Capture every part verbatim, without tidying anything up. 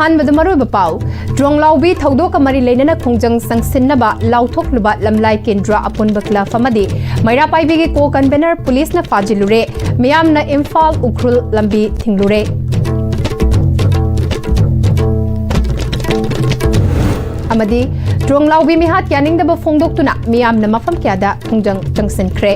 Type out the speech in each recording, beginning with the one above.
ꯑꯍꯥꯟꯕꯗ ꯃꯔꯨꯑꯣꯏꯕ ꯄꯥꯎ꯫ ꯇ꯭ꯔꯣꯡꯂꯥꯎꯕꯤ ꯊꯧꯗꯣꯛꯀ ꯃꯔꯤ ꯂꯩꯅꯅ ꯈꯣꯡꯖꯪ ꯆꯪꯁꯤꯟꯅꯕ ꯂꯥꯎꯊꯣꯛꯂꯨꯕ ꯂꯝꯂꯥꯏ ꯀꯦꯟꯗ꯭ꯔ ꯑꯄꯨꯟꯕ ꯀ꯭ꯂꯕ ꯑꯃꯗꯤ ꯃꯩꯔꯥ ꯄꯥꯏꯕꯤꯒꯤ ꯀꯣ ꯀꯟꯚꯦꯅꯔ ꯄꯨꯂꯤꯁꯅ ꯐꯥꯖꯤꯜꯂꯨꯔꯦ꯫ ꯃꯤꯌꯥꯝꯅ ꯏꯝꯐꯥꯜ ꯎꯈ꯭ꯔꯨꯜ ꯂꯝꯕꯤ ꯊꯤꯡꯂꯨꯔꯦ꯫ ꯑꯃꯗꯤ ꯇ꯭ꯔꯣꯡꯂꯥꯎꯕꯤ ꯃꯤꯍꯥꯠ ꯌꯥꯅꯤꯡꯗꯕ ꯐꯣꯡꯗꯣꯛꯇꯨꯅ ꯃꯤꯌꯥꯝꯅ ꯃꯐꯝ ꯀꯌꯥꯗ ꯈꯣꯡꯖꯪ ꯆꯪꯁꯤꯟꯈ꯭ꯔꯦ꯫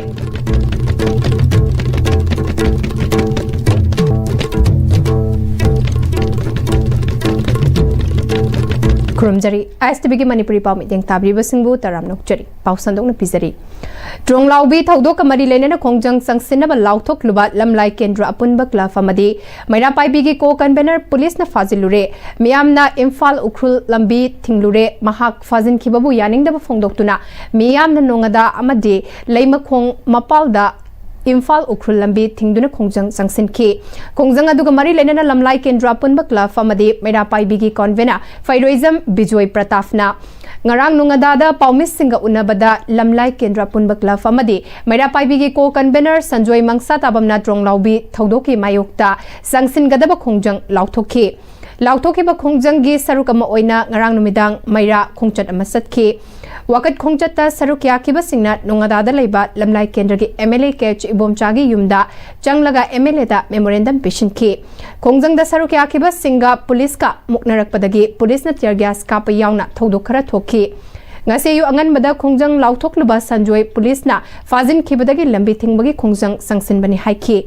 ꯈꯨꯔꯨꯝꯖꯔꯤ꯫ ꯑꯥꯏ ꯑꯦꯁ ꯇꯤ ꯚꯤꯒꯤ ꯃꯅꯤꯄꯨꯔꯤ ꯄꯥꯎ ꯃꯤꯠꯌꯦꯡ ꯇꯥꯕꯤꯔꯤꯕꯁꯤꯡꯕꯨ ꯇꯔꯥꯝꯅ ꯑꯣꯛꯆꯔꯤ꯫ ꯄꯥꯎ ꯁꯟꯗꯣꯛꯅ ꯄꯤꯖꯔꯤ꯫ ꯇ꯭ꯔꯣꯡꯂꯥꯎꯕꯤ ꯊꯧꯗꯣꯛꯀ ꯃꯔꯤ ꯂꯩꯅꯅ ꯈꯣꯡꯖꯪ ꯆꯪꯁꯤꯟꯅꯕ ꯂꯥꯎꯊꯣꯛꯂꯨꯕ ꯂꯝꯂꯥꯏ ꯀꯦꯟꯗ꯭ꯔ ꯑꯄꯨꯟꯕ ꯀ꯭ꯂꯕ ꯑꯃꯗꯤ ꯃꯩꯔꯥ ꯄꯥꯏꯕꯤꯒꯤ ꯀꯣ ꯀꯟꯚꯦꯅꯔ ꯄꯨꯂꯤꯁꯅ ꯐꯥꯖꯤꯜꯂꯨꯔꯦ꯫ ꯃꯤꯌꯥꯝꯅ ꯏꯝꯐꯥꯜ ꯎꯈ꯭ꯔꯨꯜ ꯂꯝꯕꯤ ꯊꯤꯡꯂꯨꯔꯦ꯫ ꯃꯍꯥꯛ ꯐꯥꯖꯤꯟꯈꯤꯕꯕꯨ ꯌꯥꯅꯤꯡꯗꯕ ꯐꯣꯡꯗꯣꯛꯇꯨꯅ ꯃꯤꯌꯥꯝꯅ ꯅꯣꯉꯥꯗꯥ ꯑꯃꯗꯤ ꯂꯩꯃꯈꯣꯡ ꯃꯄꯥꯜꯗ ꯏꯝꯐꯥꯜ ꯎꯈ꯭ꯔꯨꯜ ꯂꯝꯕꯤ ꯊꯤꯡꯗꯨꯅ ꯈꯣꯡꯖꯪ ꯆꯪꯁꯤꯟꯈꯤ꯫ ꯈꯣꯡꯖꯪ ꯑꯗꯨꯒ ꯃꯔꯤ ꯂꯩꯅꯅ ꯂꯝꯂꯥꯏ ꯀꯦꯟꯗ꯭ꯔ ꯑꯄꯨꯟꯕ ꯀ꯭ꯂꯕ ꯑꯃꯗꯤ ꯃꯩꯔꯥ ꯄꯥꯏꯕꯤꯒꯤ ꯀꯣꯟꯚꯦꯅꯔ ꯐꯩꯔꯣꯏꯖꯝ ꯕꯤꯖꯣꯏ ꯄ꯭ꯔꯇꯥꯞꯅ ꯉꯔꯥꯡ ꯅꯣꯉꯥꯗꯥꯗ ꯄꯥꯎꯃꯤꯁꯤꯡꯒ ꯎꯅꯕꯗ ꯂꯝꯂꯥꯏ ꯀꯦꯟꯗ꯭ꯔ ꯑꯄꯨꯟꯕ ꯀ꯭ꯂꯕ ꯑꯃꯗꯤ ꯃꯩꯔꯥ ꯄꯥꯏꯕꯤꯒꯤ ꯀꯣ ꯀꯟꯚꯦꯅꯔ ꯁꯟꯖꯣꯏ ꯃꯪꯁꯥ ꯇꯥꯕꯝꯅ ꯇ꯭ꯔꯣꯡꯂꯥꯎꯕꯤ ꯊꯧꯗꯣꯛꯀꯤ ꯃꯥꯌꯣꯛꯇ ꯆꯪꯁꯤꯟꯒꯗꯕ ꯈꯣꯡꯖꯪ ꯂꯥꯎꯊꯣꯛꯈꯤ꯫ ꯂꯥꯎꯊꯣꯛꯈꯤꯕ ꯈꯣꯡꯖꯪꯒꯤ ꯁꯔꯨꯛ ꯑꯃ ꯑꯣꯏꯅ ꯉꯔꯥꯡ ꯅꯨꯃꯤꯗꯥꯡ ꯃꯩꯔꯥ ꯈꯣꯡꯆꯠ ꯑꯃ ꯆꯠꯈꯤ꯫ ꯋꯥꯀꯠ ꯈꯣꯡꯆꯠꯇ ꯁꯔꯨꯛ ꯌꯥꯈꯤꯕꯁꯤꯡꯅ ꯅꯣꯉꯥꯗꯥꯗ ꯂꯩꯕ ꯂꯝꯂꯥꯏ ꯀꯦꯟꯗ꯭ꯔꯒꯤ M L A K H ꯏꯕꯣꯝꯆꯥꯒꯤ ꯌꯨꯝꯗ ꯆꯪꯂꯒ ꯑꯦꯝ ꯑꯦꯜ ꯑꯦꯗ ꯃꯦꯃꯣꯔꯦꯟꯗꯝ ꯄꯤꯁꯤꯟꯈꯤ꯫ ꯈꯣꯡꯖꯪꯗ ꯁꯔꯨꯛ ꯌꯥꯈꯤꯕꯁꯤꯡꯒ ꯄꯨꯂꯤꯁꯀ ꯃꯨꯛꯅꯔꯛꯄꯗꯒꯤ ꯄꯨꯂꯤꯁꯅ ꯇꯤꯌꯔ ꯒ꯭ꯌꯥꯁ ꯀꯥꯞꯄ ꯌꯥꯎꯅ ꯊꯧꯗꯣꯛ ꯈꯔ ꯊꯣꯛꯈꯤ꯫ ꯉꯁꯤ ꯑꯌꯨꯛ ꯑꯉꯟꯕꯗ ꯈꯣꯡꯖꯪ ꯂꯥꯎꯊꯣꯛꯂꯨꯕ ꯁꯟꯖꯣꯏ ꯄꯨꯂꯤꯁꯅ ꯐꯥꯖꯤꯟꯈꯤꯕꯗꯒꯤ ꯂꯝꯕꯤ ꯊꯤꯡꯕꯒꯤ ꯈꯣꯡꯖꯪ ꯆꯪꯁꯤꯟꯕꯅꯤ ꯍꯥꯏꯈꯤ꯫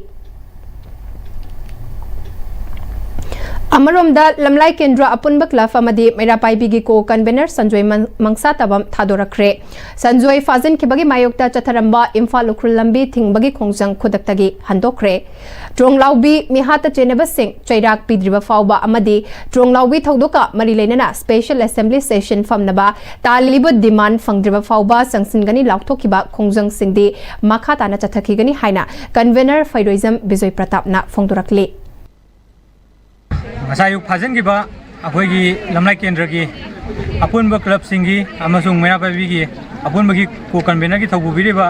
ꯑꯃꯔꯣꯝꯗ ꯂꯝꯂꯥꯏ ꯀꯦꯟꯗ꯭ꯔ ꯑꯄꯨꯟꯕ ꯀ꯭ꯂꯕ ꯑꯃꯗꯤ ꯃꯩꯔꯥ ꯄꯥꯏꯕꯤꯒꯤ ꯀꯣ ꯀꯟꯚꯦꯅꯔ ꯁꯟꯖꯣꯏ ꯃꯪ-, ꯃꯪꯁꯥ ꯇꯥꯕꯝ ꯊꯥꯗꯣꯔꯛꯈ꯭ꯔꯦ꯫ ꯁꯟꯖꯣꯏ ꯐꯥꯖꯤꯟꯈꯤꯕꯒꯤ ꯃꯥꯌꯣꯛꯇ ꯆꯠꯊꯔꯝꯕ ꯏꯝꯐꯥꯜ ꯎꯈ꯭ꯔꯨꯜ ꯂꯝꯕꯤ ꯊꯤꯡꯕꯒꯤ ꯈꯣꯡꯖꯪ ꯈꯨꯗꯛꯇꯒꯤ ꯍꯟꯗꯣꯛꯈ꯭ꯔꯦ꯫ ꯇ꯭ꯔꯣꯡꯂꯥꯎꯕꯤ ꯃꯤꯍꯥꯠꯇ ꯆꯦꯟꯅꯕꯁꯤꯡ ꯆꯩꯔꯥꯛ ꯄꯤꯗ꯭ꯔꯤꯕ ꯐꯥꯎꯕ ꯑꯃꯗꯤ ꯇ꯭ꯔꯣꯡꯂꯥꯎꯕꯤ ꯊꯧꯗꯣꯛꯀ ꯃꯔꯤ ꯂꯩꯅꯅ ꯁ꯭ꯄꯦꯁꯦꯜ ꯑꯦꯁꯦꯝꯕ꯭ꯂꯤ ꯁꯦꯁꯟ ꯐꯝꯅꯕ ꯇꯥꯜꯂꯤꯕ ꯗꯤꯃꯥꯟ ꯐꯪꯗ꯭ꯔꯤꯕ ꯐꯥꯎꯕ ꯆꯪꯁꯤꯟꯒꯅꯤ ꯂꯥꯎꯊꯣꯛꯈꯤꯕ ꯈꯣꯡꯖꯪꯁꯤꯡꯗꯤ ꯃꯈꯥ ꯇꯥꯅ ꯆꯠꯊꯈꯤꯒꯅꯤ ꯍꯥꯏꯅ ꯀꯟꯚꯦꯅꯔ ꯐꯩꯔꯣꯏꯖꯝ ꯕꯤꯖꯣꯏ ꯄ꯭ꯔꯇꯥꯞꯅ ꯐꯣꯡꯗꯣꯔꯛꯂꯤ꯫ ꯉꯁꯥꯏ ꯑꯌꯨꯛ ꯐꯥꯖꯤꯟꯈꯤꯕ ꯑꯩꯈꯣꯏꯒꯤ ꯂꯝꯂꯥꯏ ꯀꯦꯟꯗ꯭ꯔꯒꯤ ꯑꯄꯨꯟꯕ ꯀ꯭ꯂꯕꯁꯤꯡꯒꯤ ꯑꯃꯁꯨꯡ ꯃꯩꯔꯥ ꯄꯥꯏꯕꯤꯒꯤ ꯑꯄꯨꯟꯕꯒꯤ ꯀꯣ ꯀꯟꯚꯦꯅꯔꯒꯤ ꯊꯧꯄꯨꯕꯤꯔꯤꯕ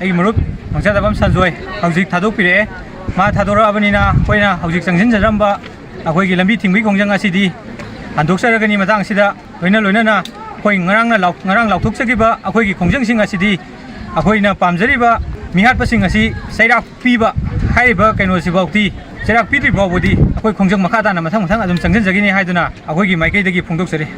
ꯑꯩꯒꯤ ꯃꯔꯨꯞ ꯃꯪꯁꯥ ꯇꯥꯕꯝ ꯁꯟꯖꯣꯏ ꯍꯧꯖꯤꯛ ꯊꯥꯗꯣꯛꯄꯤꯔꯛꯑꯦ꯫ ꯃꯥ ꯊꯥꯗꯣꯔꯛꯑꯕꯅꯤꯅ ꯑꯩꯈꯣꯏꯅ ꯍꯧꯖꯤꯛ ꯆꯪꯁꯤꯟꯖꯔꯝꯕ ꯑꯩꯈꯣꯏꯒꯤ ꯂꯝꯕꯤ ꯊꯤꯡꯕꯒꯤ ꯈꯣꯡꯖꯪ ꯑꯁꯤꯗꯤ ꯍꯟꯗꯣꯛꯆꯔꯒꯅꯤ꯫ ꯃꯇꯥꯡꯁꯤꯗ ꯂꯣꯏꯅ ꯂꯣꯏꯅꯅ ꯑꯩꯈꯣꯏ ꯉꯔꯥꯡꯅ ꯂꯥꯎ-, ꯉꯔꯥꯡ ꯂꯥꯎꯊꯣꯛꯆꯈꯤꯕ ꯑꯩꯈꯣꯏꯒꯤ ꯈꯣꯡꯖꯪꯁꯤꯡ ꯑꯁꯤꯗꯤ ꯑꯩꯈꯣꯏꯅ ꯄꯥꯝꯖꯔꯤꯕ ꯃꯤꯍꯥꯠꯄꯁꯤꯡ ꯑꯁꯤ ꯆꯩꯔꯥꯛ ꯄꯤꯕ ꯍꯥꯏꯔꯤꯕ ꯀꯩꯅꯣꯁꯤꯐꯥꯎꯗꯤ, ꯆꯩꯔꯥꯛ ꯄꯤꯗ꯭ꯔꯤ ꯐꯥꯎꯕꯗꯤ ꯑꯩꯈꯣꯏ ꯈꯣꯡꯖꯪ ꯃꯈꯥ ꯇꯥꯅ ꯃꯊꯪ ꯃꯊꯪ ꯑꯗꯨꯝ ꯆꯪꯁꯤꯟꯖꯒꯅꯤ ꯍꯥꯏꯗꯨꯅ ꯑꯩꯈꯣꯏꯒꯤ ꯃꯥꯏꯀꯩꯗꯒꯤ ꯐꯣꯡꯗꯣꯛꯆꯔꯤ꯫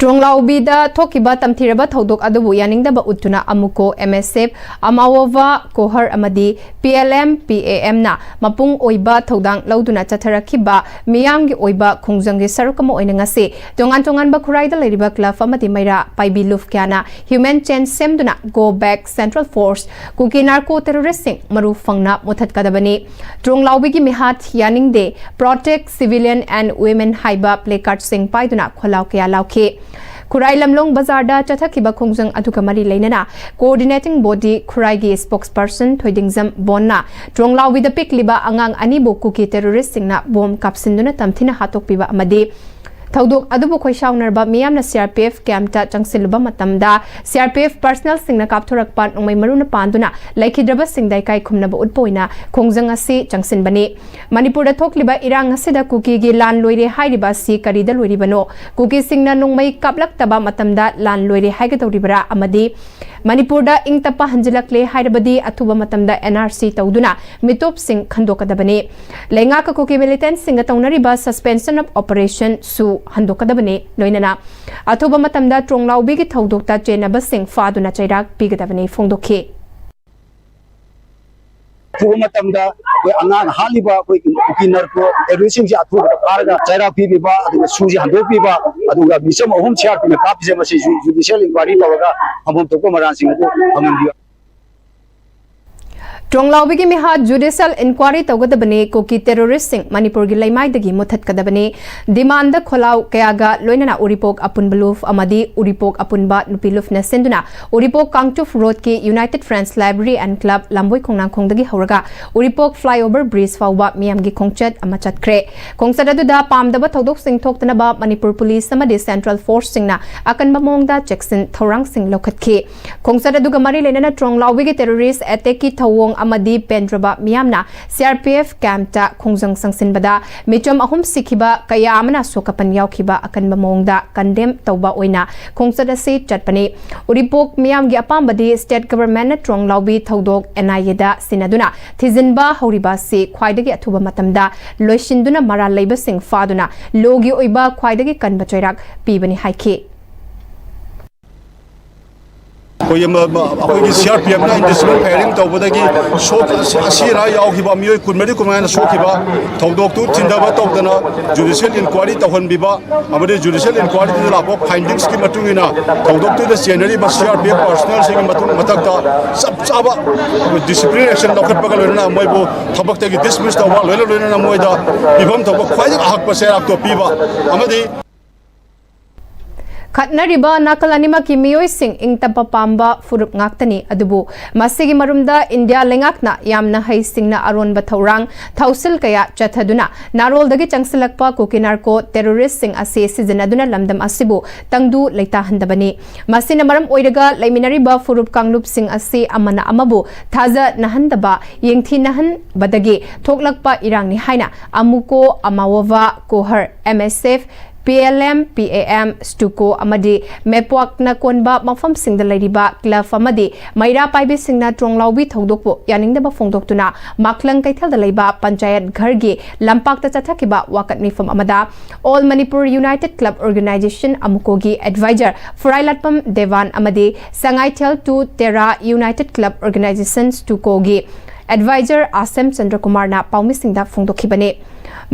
ꯇ꯭ꯔꯣꯡꯂꯥꯎꯕꯤꯗ ꯊꯣꯛꯈꯤꯕ ꯇꯝꯊꯤꯔꯕ ꯊꯧꯗꯣꯛ ꯑꯗꯨꯕꯨ ꯌꯥꯅꯤꯡꯗꯕ ꯎꯠꯇꯨꯅ ꯑꯃꯨꯀꯣ, ꯑꯦꯝ ꯑꯦꯁ ꯑꯦꯐ, ꯑꯃꯥꯋꯣꯚꯥ ꯀꯣꯍꯔ ꯑꯃꯗꯤ ꯄꯤ ꯑꯦꯜ ꯑꯦꯝ, ꯄꯤ ꯑꯦ ꯑꯦꯝꯅ ꯃꯄꯨꯡ ꯑꯣꯏꯕ ꯊꯧꯗꯥꯡ ꯂꯧꯗꯨꯅ ꯆꯠꯊꯔꯛꯈꯤꯕ ꯃꯤꯌꯥꯝꯒꯤ ꯑꯣꯏꯕ ꯈꯣꯡꯖꯪꯒꯤ ꯁꯔꯨꯛ ꯑꯃ ꯑꯣꯏꯅ ꯉꯁꯤ ꯇꯣꯉꯥꯟ ꯇꯣꯉꯥꯟꯕ ꯈꯨꯔꯥꯏꯗ ꯂꯩꯔꯤꯕ ꯀ꯭ꯂꯕ ꯑꯃꯗꯤ ꯃꯩꯔꯥ ꯄꯥꯏꯕꯤ ꯂꯨꯞ ꯀꯌꯥꯅ human chain ꯁꯦꯝꯗꯨꯅ Go Back Central Force, ꯀꯨꯀꯤ ꯅꯥꯔꯀꯣ ꯇꯦꯔꯣꯔꯤꯁꯁꯤꯡ ꯃꯔꯨ ꯐꯪꯅ ꯃꯨꯊꯠꯀꯗꯕꯅꯤ, ꯇ꯭ꯔꯣꯡꯂꯥꯎꯕꯤꯒꯤ ꯃꯤꯍꯥꯠ ꯌꯥꯅꯤꯡꯗꯦ, Protect Civilian and Women ꯍꯥꯏꯕ placardꯁꯤꯡ ꯄꯥꯏꯗꯨꯅ ꯈꯣꯜꯂꯥꯎ ꯀꯌꯥ ꯂꯥꯎꯈꯤ꯫ ꯈꯨꯔꯥꯏ ꯂꯝꯂꯣꯡ ꯕꯖꯥꯔꯗ ꯆꯠꯊꯈꯤꯕ ꯈꯣꯡꯖꯪ ꯑꯗꯨꯒ ꯃꯔꯤ ꯂꯩꯅꯅ coordinating body ꯈꯨꯔꯥꯏꯒꯤ spokesperson ꯊꯣꯏꯗꯤꯡꯖꯝ ꯕꯣꯟꯅ ꯇ꯭ꯔꯣꯡꯂꯥꯎꯕꯤꯗ ꯄꯤꯛꯂꯤꯕ ꯑꯉꯥꯡ ꯑꯅꯤꯕꯨ ꯀꯨꯀꯤ ꯇꯦꯔꯣꯔꯤꯁꯁꯤꯡꯅ ꯕꯣꯝ ꯀꯥꯞꯁꯤꯟꯗꯨꯅ ꯇꯝꯊꯤꯅ ꯍꯥꯠꯇꯣꯛꯄꯤꯕ ꯑꯃꯗꯤ ꯊꯧꯗꯣꯛ ꯑꯗꯨꯕꯨ ꯈꯣꯏꯁꯥꯎꯅꯔꯕ ꯃꯤꯌꯥꯝꯅ ꯁꯤ ꯑꯥꯔ ꯄꯤ ꯑꯦꯐ ꯀꯦꯝꯞꯇ ꯆꯪꯁꯤꯜꯂꯨꯕ ꯃꯇꯝꯗ ꯁꯤ ꯑꯥꯔ ꯄꯤ ꯑꯦꯐ ꯄꯔꯁꯅꯦꯜꯁꯤꯡꯅ ꯀꯥꯞꯊꯣꯔꯛꯄ ꯅꯣꯡꯃꯩ ꯃꯔꯨꯅ ꯄꯥꯟꯗꯨꯅ ꯂꯩꯈꯤꯗ꯭ꯔꯕꯁꯤꯡꯗ ꯏꯀꯥꯏ ꯈꯨꯝꯅꯕ ꯎꯠꯄ ꯑꯣꯏꯅ ꯈꯣꯡꯖꯪ ꯑꯁꯤ ꯆꯪꯁꯤꯟꯕꯅꯤ꯫ ꯃꯅꯤꯄꯨꯔꯗ ꯊꯣꯛꯂꯤꯕ ꯏꯔꯥꯡ ꯑꯁꯤꯗ ꯀꯨꯀꯤꯒꯤ ꯂꯥꯟ ꯂꯣꯏꯔꯦ ꯍꯥꯏꯔꯤꯕ ꯑꯁꯤ ꯀꯔꯤꯗ ꯂꯣꯏꯔꯤꯕꯅꯣ? ꯀꯨꯀꯤꯁꯤꯡꯅ ꯅꯣꯡꯃꯩ ꯀꯥꯞꯂꯛꯇꯕ ꯃꯇꯝꯗ ꯂꯥꯟ ꯂꯣꯏꯔꯦ ꯍꯥꯏꯒꯗꯧꯔꯤꯕ꯭ꯔꯥ? ꯑꯃꯗꯤ ꯃꯅꯤꯄꯨꯔꯗ ꯏꯪ ꯇꯞꯄ ꯍꯟꯖꯤꯜꯂꯛꯂꯦ ꯍꯥꯏꯔꯕꯗꯤ ꯑꯊꯨꯕ ꯃꯇꯝꯗ ꯑꯦꯟ ꯑꯥꯔ ꯁꯤ ꯇꯧꯗꯨꯅ ꯃꯤꯇꯣꯞꯁꯤꯡ ꯈꯟꯗꯣꯛꯀꯗꯕꯅꯤ꯫ ꯂꯩꯉꯥꯛꯀ ꯀꯨꯀꯤ ꯃꯤꯂꯤꯇꯦꯟꯠꯁꯤꯡꯒ ꯇꯧꯅꯔꯤꯕ suspension of operation ꯁꯨ ꯍꯟꯗꯣꯛꯀꯗꯕꯅꯤ꯫ ꯂꯣꯏꯅꯅ ꯑꯊꯨꯕ ꯃꯇꯝꯗ ꯇ꯭ꯔꯣꯡꯂꯥꯎꯕꯤꯒꯤ ꯊꯧꯗꯣꯛꯇ ꯆꯦꯟꯅꯕꯁꯤꯡ ꯐꯥꯗꯨꯅ ꯆꯩꯔꯥꯛ ꯄꯤꯒꯗꯕꯅꯤ ꯐꯣꯡꯗꯣꯛꯈꯤ꯫ ꯑꯊꯨꯕ ꯃꯇꯝꯗ ꯑꯩꯈꯣꯏ ꯑꯉꯥꯡ ꯍꯥꯠꯂꯤꯕ ꯑꯩꯈꯣꯏ ꯀꯨꯀꯤ ꯅꯥꯔꯀꯣ ꯇꯦꯔꯣꯔꯤꯁꯁꯤꯡꯁꯤ ꯑꯊꯨꯕꯗ ꯐꯥꯔꯒ ꯆꯩꯔꯥꯛ ꯄꯤꯕꯤꯕ, ꯑꯗꯨꯒ ꯁꯨꯁꯤ ꯍꯟꯗꯣꯛꯄꯤꯕ, ꯑꯗꯨꯒ ꯃꯤꯆꯝ ꯑꯍꯨꯝ ꯁꯤ ꯑꯥꯔ ꯄꯤꯅ ꯀꯥꯞꯄꯤꯁꯦ ꯃꯁꯤ ꯖꯨ-, judicial inquiry ꯇꯧꯔꯒ ꯐꯪꯐꯝ ꯊꯣꯛꯄ ꯃꯔꯥꯜꯁꯤꯡ ꯑꯗꯨ ꯐꯪꯍꯟꯕꯤꯌꯨ꯫ ꯇ꯭ꯔꯣꯡꯂꯥꯎꯕꯤꯒꯤ ꯃꯤꯍꯥꯠ judicial inquiry ꯇꯧꯒꯗꯕꯅꯤ, ꯀꯨꯀꯤ ꯇꯦꯔꯣꯔꯤꯁꯁꯤꯡ ꯃꯅꯤꯄꯨꯔꯒꯤ ꯂꯩꯃꯥꯏꯗꯒꯤ ꯃꯨꯊꯠꯀꯗꯕꯅꯤ꯫ ꯗꯤꯃꯥꯟꯗ ꯈꯣꯜꯂꯥꯎ ꯀꯌꯥꯒ ꯂꯣꯏꯅꯅ ꯎꯔꯤꯄꯣꯛ ꯑꯄꯨꯟꯕ ꯂꯨꯞ ꯑꯃꯗꯤ ꯎꯔꯤꯄꯣꯛ ꯑꯄꯨꯟꯕ ꯅꯨꯄꯤ ꯂꯨꯞꯅ ꯁꯤꯟꯗꯨꯅ ꯎꯔꯤꯄꯣꯛ Kangchup ꯔꯣꯗꯀꯤ United Friends Library and Club ꯂꯝꯕꯣꯏ ꯈꯣꯡꯅꯥꯡꯈꯣꯡꯗꯒꯤ ꯍꯧꯔꯒ ꯎꯔꯤꯄꯣꯛ flyover bridge ꯐꯥꯎꯕ ꯃꯤꯌꯥꯝꯒꯤ ꯈꯣꯡꯆꯠ ꯑꯃ ꯆꯠꯈ꯭ꯔꯦ꯫ ꯈꯣꯡꯆꯠ ꯑꯗꯨꯗ ꯄꯥꯝꯗꯕ ꯊꯧꯗꯣꯛꯁꯤꯡ ꯊꯣꯛꯇꯅꯕ ꯃꯅꯤꯄꯨꯔ ꯄꯨꯂꯤꯁ ꯑꯃꯗꯤ central forceꯁꯤꯡꯅ ꯑꯀꯟꯕ ꯃꯑꯣꯡꯗ ꯆꯦꯛꯁꯤꯟ ꯊꯧꯔꯥꯡꯁꯤꯡ ꯂꯧꯈꯠꯈꯤ꯫ ꯈꯣꯡꯆꯠ ꯑꯗꯨꯒ ꯃꯔꯤ ꯂꯩꯅꯅ ꯇ꯭ꯔꯣꯡꯂꯥꯎꯕꯤꯒꯤ terrorist attackꯀꯤ ꯊꯧꯑꯣꯡ ꯑꯃꯗꯤ ꯄꯦꯟꯗ꯭ꯔꯕ ꯃꯤꯌꯥꯝꯅ ꯁꯤ ꯑꯥꯔ ꯄꯤ ꯑꯦꯐ ꯀꯦꯝꯞꯇ ꯈꯣꯡꯖꯪ ꯆꯪꯁꯤꯟꯕꯗ ꯃꯤꯆꯝ ꯑꯍꯨꯝ ꯁꯤꯈꯤꯕ, ꯀꯌꯥ ꯑꯃꯅ ꯁꯣꯛ ꯑꯄꯟ ꯌꯥꯎꯈꯤꯕ ꯑꯀꯟꯕ ꯃꯑꯣꯡꯗ ꯀꯟꯗꯦꯝ ꯇꯧꯕ ꯑꯣꯏꯅ ꯈꯣꯡꯆꯠ ꯑꯁꯤ ꯆꯠꯄꯅꯤ꯫ ꯎꯔꯤꯄꯣꯛ ꯃꯤꯌꯥꯝꯒꯤ ꯑꯄꯥꯝꯕꯗꯤ ꯁ꯭ꯇꯦꯠ ꯒꯚꯔꯟꯃꯦꯟꯠꯅ ꯇ꯭ꯔꯣꯡꯂꯥꯎꯕꯤ ꯊꯧꯗꯣꯛ ꯑꯦꯟ ꯑꯥꯏ ꯑꯦꯗ ꯁꯤꯟꯅꯗꯨꯅ ꯊꯤꯖꯤꯟꯕ ꯍꯧꯔꯤꯕ ꯑꯁꯤ ꯈ꯭ꯋꯥꯏꯗꯒꯤ ꯑꯊꯨꯕ ꯃꯇꯝꯗ ꯂꯣꯏꯁꯤꯟꯗꯨꯅ ꯃꯔꯥꯜ ꯂꯩꯕꯁꯤꯡ ꯐꯥꯗꯨꯅ ꯂꯣꯒꯤ ꯑꯣꯏꯕ ꯈ꯭ꯋꯥꯏꯗꯒꯤ ꯀꯟꯕ ꯆꯩꯔꯥꯛ ꯄꯤꯕꯅꯤ ꯍꯥꯏꯈꯤ꯫ ꯑꯩꯈꯣꯏꯒꯤ ꯃ- ꯃ- ꯑꯩꯈꯣꯏꯒꯤ ꯁꯤ ꯑꯥꯔ ꯄꯤ ꯑꯦꯐꯅ ꯏꯟꯗꯤꯁꯤꯄ꯭ꯂꯤꯟ ꯐꯥꯏꯌꯔꯤꯡ ꯇꯧꯕꯗꯒꯤ ꯁꯣꯛ ꯑꯁꯤ ꯑꯁꯤ ꯑꯅꯥ ꯌꯥꯎꯈꯤꯕ ꯃꯤꯑꯣꯏ ꯀꯨꯟꯃꯔꯤ ꯀꯨꯟꯃꯉꯥꯅ ꯁꯣꯛꯈꯤꯕ ꯊꯧꯗꯣꯛꯇꯨ ꯊꯤꯟꯊꯕ ꯇꯧꯗꯅ ꯖꯨꯗꯤꯁꯤꯌꯦꯜ ꯏꯟꯀ꯭ꯋꯥꯏꯔꯤ ꯇꯧꯍꯟꯕꯤꯕ ꯑꯃꯗꯤ ꯖꯨꯗꯤꯁꯤꯌꯦꯜ ꯏꯟꯀ꯭ꯋꯥꯏꯔꯤꯗꯨꯗ ꯂꯥꯛꯄ ꯐꯥꯏꯟꯗꯤꯡꯁꯀꯤ ꯃꯇꯨꯡ ꯏꯟꯅ ꯊꯧꯗꯣꯛꯇꯨꯗ ꯆꯦꯟꯅꯔꯤꯕ ꯁꯤ ꯑꯥꯔ ꯄꯤ ꯑꯦꯐ ꯄꯥꯔꯁꯣꯅꯦꯜꯁꯤꯡꯒꯤ ꯃꯇꯨꯡ ꯃꯊꯛꯇ ꯆꯞ ꯆꯥꯕ ꯗꯤꯁꯤꯄ꯭ꯂꯤꯟ ꯑꯦꯛꯁꯟ ꯂꯧꯈꯠꯄꯒ ꯂꯣꯏꯅꯅ ꯃꯣꯏꯕꯨ ꯊꯕꯛꯇꯒꯤ ꯗꯤꯁꯃꯤꯁ ꯇꯧꯕ ꯂꯣꯏꯅ ꯂꯣꯏꯅꯅ ꯃꯣꯏꯗ ꯄꯤꯐꯝ ꯊꯣꯛꯄ ꯈ꯭ꯋꯥꯏꯗꯒꯤ ꯑꯍꯛꯄ ꯆꯩꯔꯥꯛꯇꯣ ꯄꯤꯕ ꯑꯃꯗꯤ ꯈꯠꯅꯔꯤꯕ ꯅꯥꯀꯜ ꯑꯅꯤꯃꯛꯀꯤ ꯃꯤꯑꯣꯏꯁꯤꯡ ꯏꯪ ꯇꯞꯄ ꯄꯥꯝꯕ ꯐꯨꯔꯨꯞ ꯉꯥꯛꯇꯅꯤ, ꯑꯗꯨꯕꯨ ꯃꯁꯤꯒꯤ ꯃꯔꯨꯝꯗ ꯏꯟꯗꯤꯌꯥ ꯂꯩꯉꯥꯛꯅ ꯌꯥꯝꯅ ꯍꯩꯁꯤꯡꯅ ꯑꯔꯣꯟꯕ ꯊꯧꯔꯥꯡ ꯊꯧꯁꯤꯜ ꯀꯌꯥ ꯆꯠꯊꯗꯨꯅ ꯅꯥꯔꯣꯜꯗꯒꯤ ꯆꯪꯁꯤꯜꯂꯛꯄ ꯀꯨꯀꯤ ꯅꯥꯔꯀꯣ ꯇꯦꯔꯣꯔꯤꯁ꯭ꯠꯁꯤꯡ ꯑꯁꯤ ꯁꯤꯖꯤꯟꯅꯗꯨꯅ ꯂꯝꯗꯝ ꯑꯁꯤꯕꯨ ꯇꯪꯗꯨ ꯂꯩꯇꯥꯍꯟꯗꯕꯅꯤ꯫ ꯃꯁꯤꯅ ꯃꯔꯝ ꯑꯣꯏꯔꯒ ꯂꯩꯃꯤꯟꯅꯔꯤꯕ ꯐꯨꯔꯨꯞ ꯀꯥꯡꯂꯨꯞꯁꯤꯡ ꯑꯁꯤ ꯑꯃꯅ ꯑꯃꯕꯨ ꯊꯥꯖꯅꯍꯟꯗꯕ, ꯌꯦꯡꯊꯤꯅꯍꯟꯕꯗꯒꯤ ꯊꯣꯛꯂꯛꯄ ꯏꯔꯥꯡꯅꯤ ꯍꯥꯏꯅ ꯑꯃꯨꯀꯣ, ꯑꯃꯥꯋꯣꯚꯥ, COHR, M S F, P L M, P A M, STUCO ꯑꯃꯗꯤ ꯃꯦꯄ꯭ꯋꯥꯛꯅ ꯀꯣꯟꯕ ꯃꯐꯝꯁꯤꯡꯗ ꯂꯩꯔꯤꯕ ꯀ꯭ꯂꯕ ꯑꯃꯗꯤ ꯃꯩꯔꯥ ꯄꯥꯏꯕꯤꯁꯤꯡꯅ ꯇ꯭ꯔꯣꯡꯂꯥꯎꯕꯤ ꯊꯧꯗꯣꯛꯄꯨ ꯌꯥꯅꯤꯡꯗꯕ ꯐꯣꯡꯗꯣꯛꯇꯨꯅ ꯃꯥꯛꯂꯪ ꯀꯩꯊꯦꯜꯗ ꯂꯩꯕ ꯄꯟꯆꯥꯌꯠ ꯘꯔꯒꯤ ꯂꯝꯄꯥꯛꯇ ꯆꯠꯊꯈꯤꯕ ꯋꯥꯀꯠ ꯃꯤꯐꯝ ꯑꯃꯗ All Manipur United Club Organisation, ꯑꯃꯨꯀꯣꯒꯤ ꯑꯦꯗꯚꯥꯏꯖꯔ ꯐꯨꯔꯥꯏꯂꯥꯠꯄꯝ ꯗꯦꯋꯥꯟ ꯑꯃꯗꯤ ꯁꯉꯥꯏꯊꯦꯜ ꯇꯨ ꯇꯦꯔꯥ ꯌꯨꯅꯥꯏꯇꯦꯗ ꯀ꯭ꯂꯕ ꯑꯣꯔꯒꯅꯥꯏꯖꯦꯁꯟ, ꯁ꯭ꯇꯨꯀꯣꯒꯤ ꯑꯦꯗꯚꯥꯏꯖꯔ ꯑꯥꯁꯦꯝ ꯆꯟꯗ꯭ꯔꯀꯨꯃꯥꯔꯅ ꯄꯥꯎꯃꯤꯁꯤꯡꯗ ꯐꯣꯡꯗꯣꯛꯈꯤꯕꯅꯤ꯫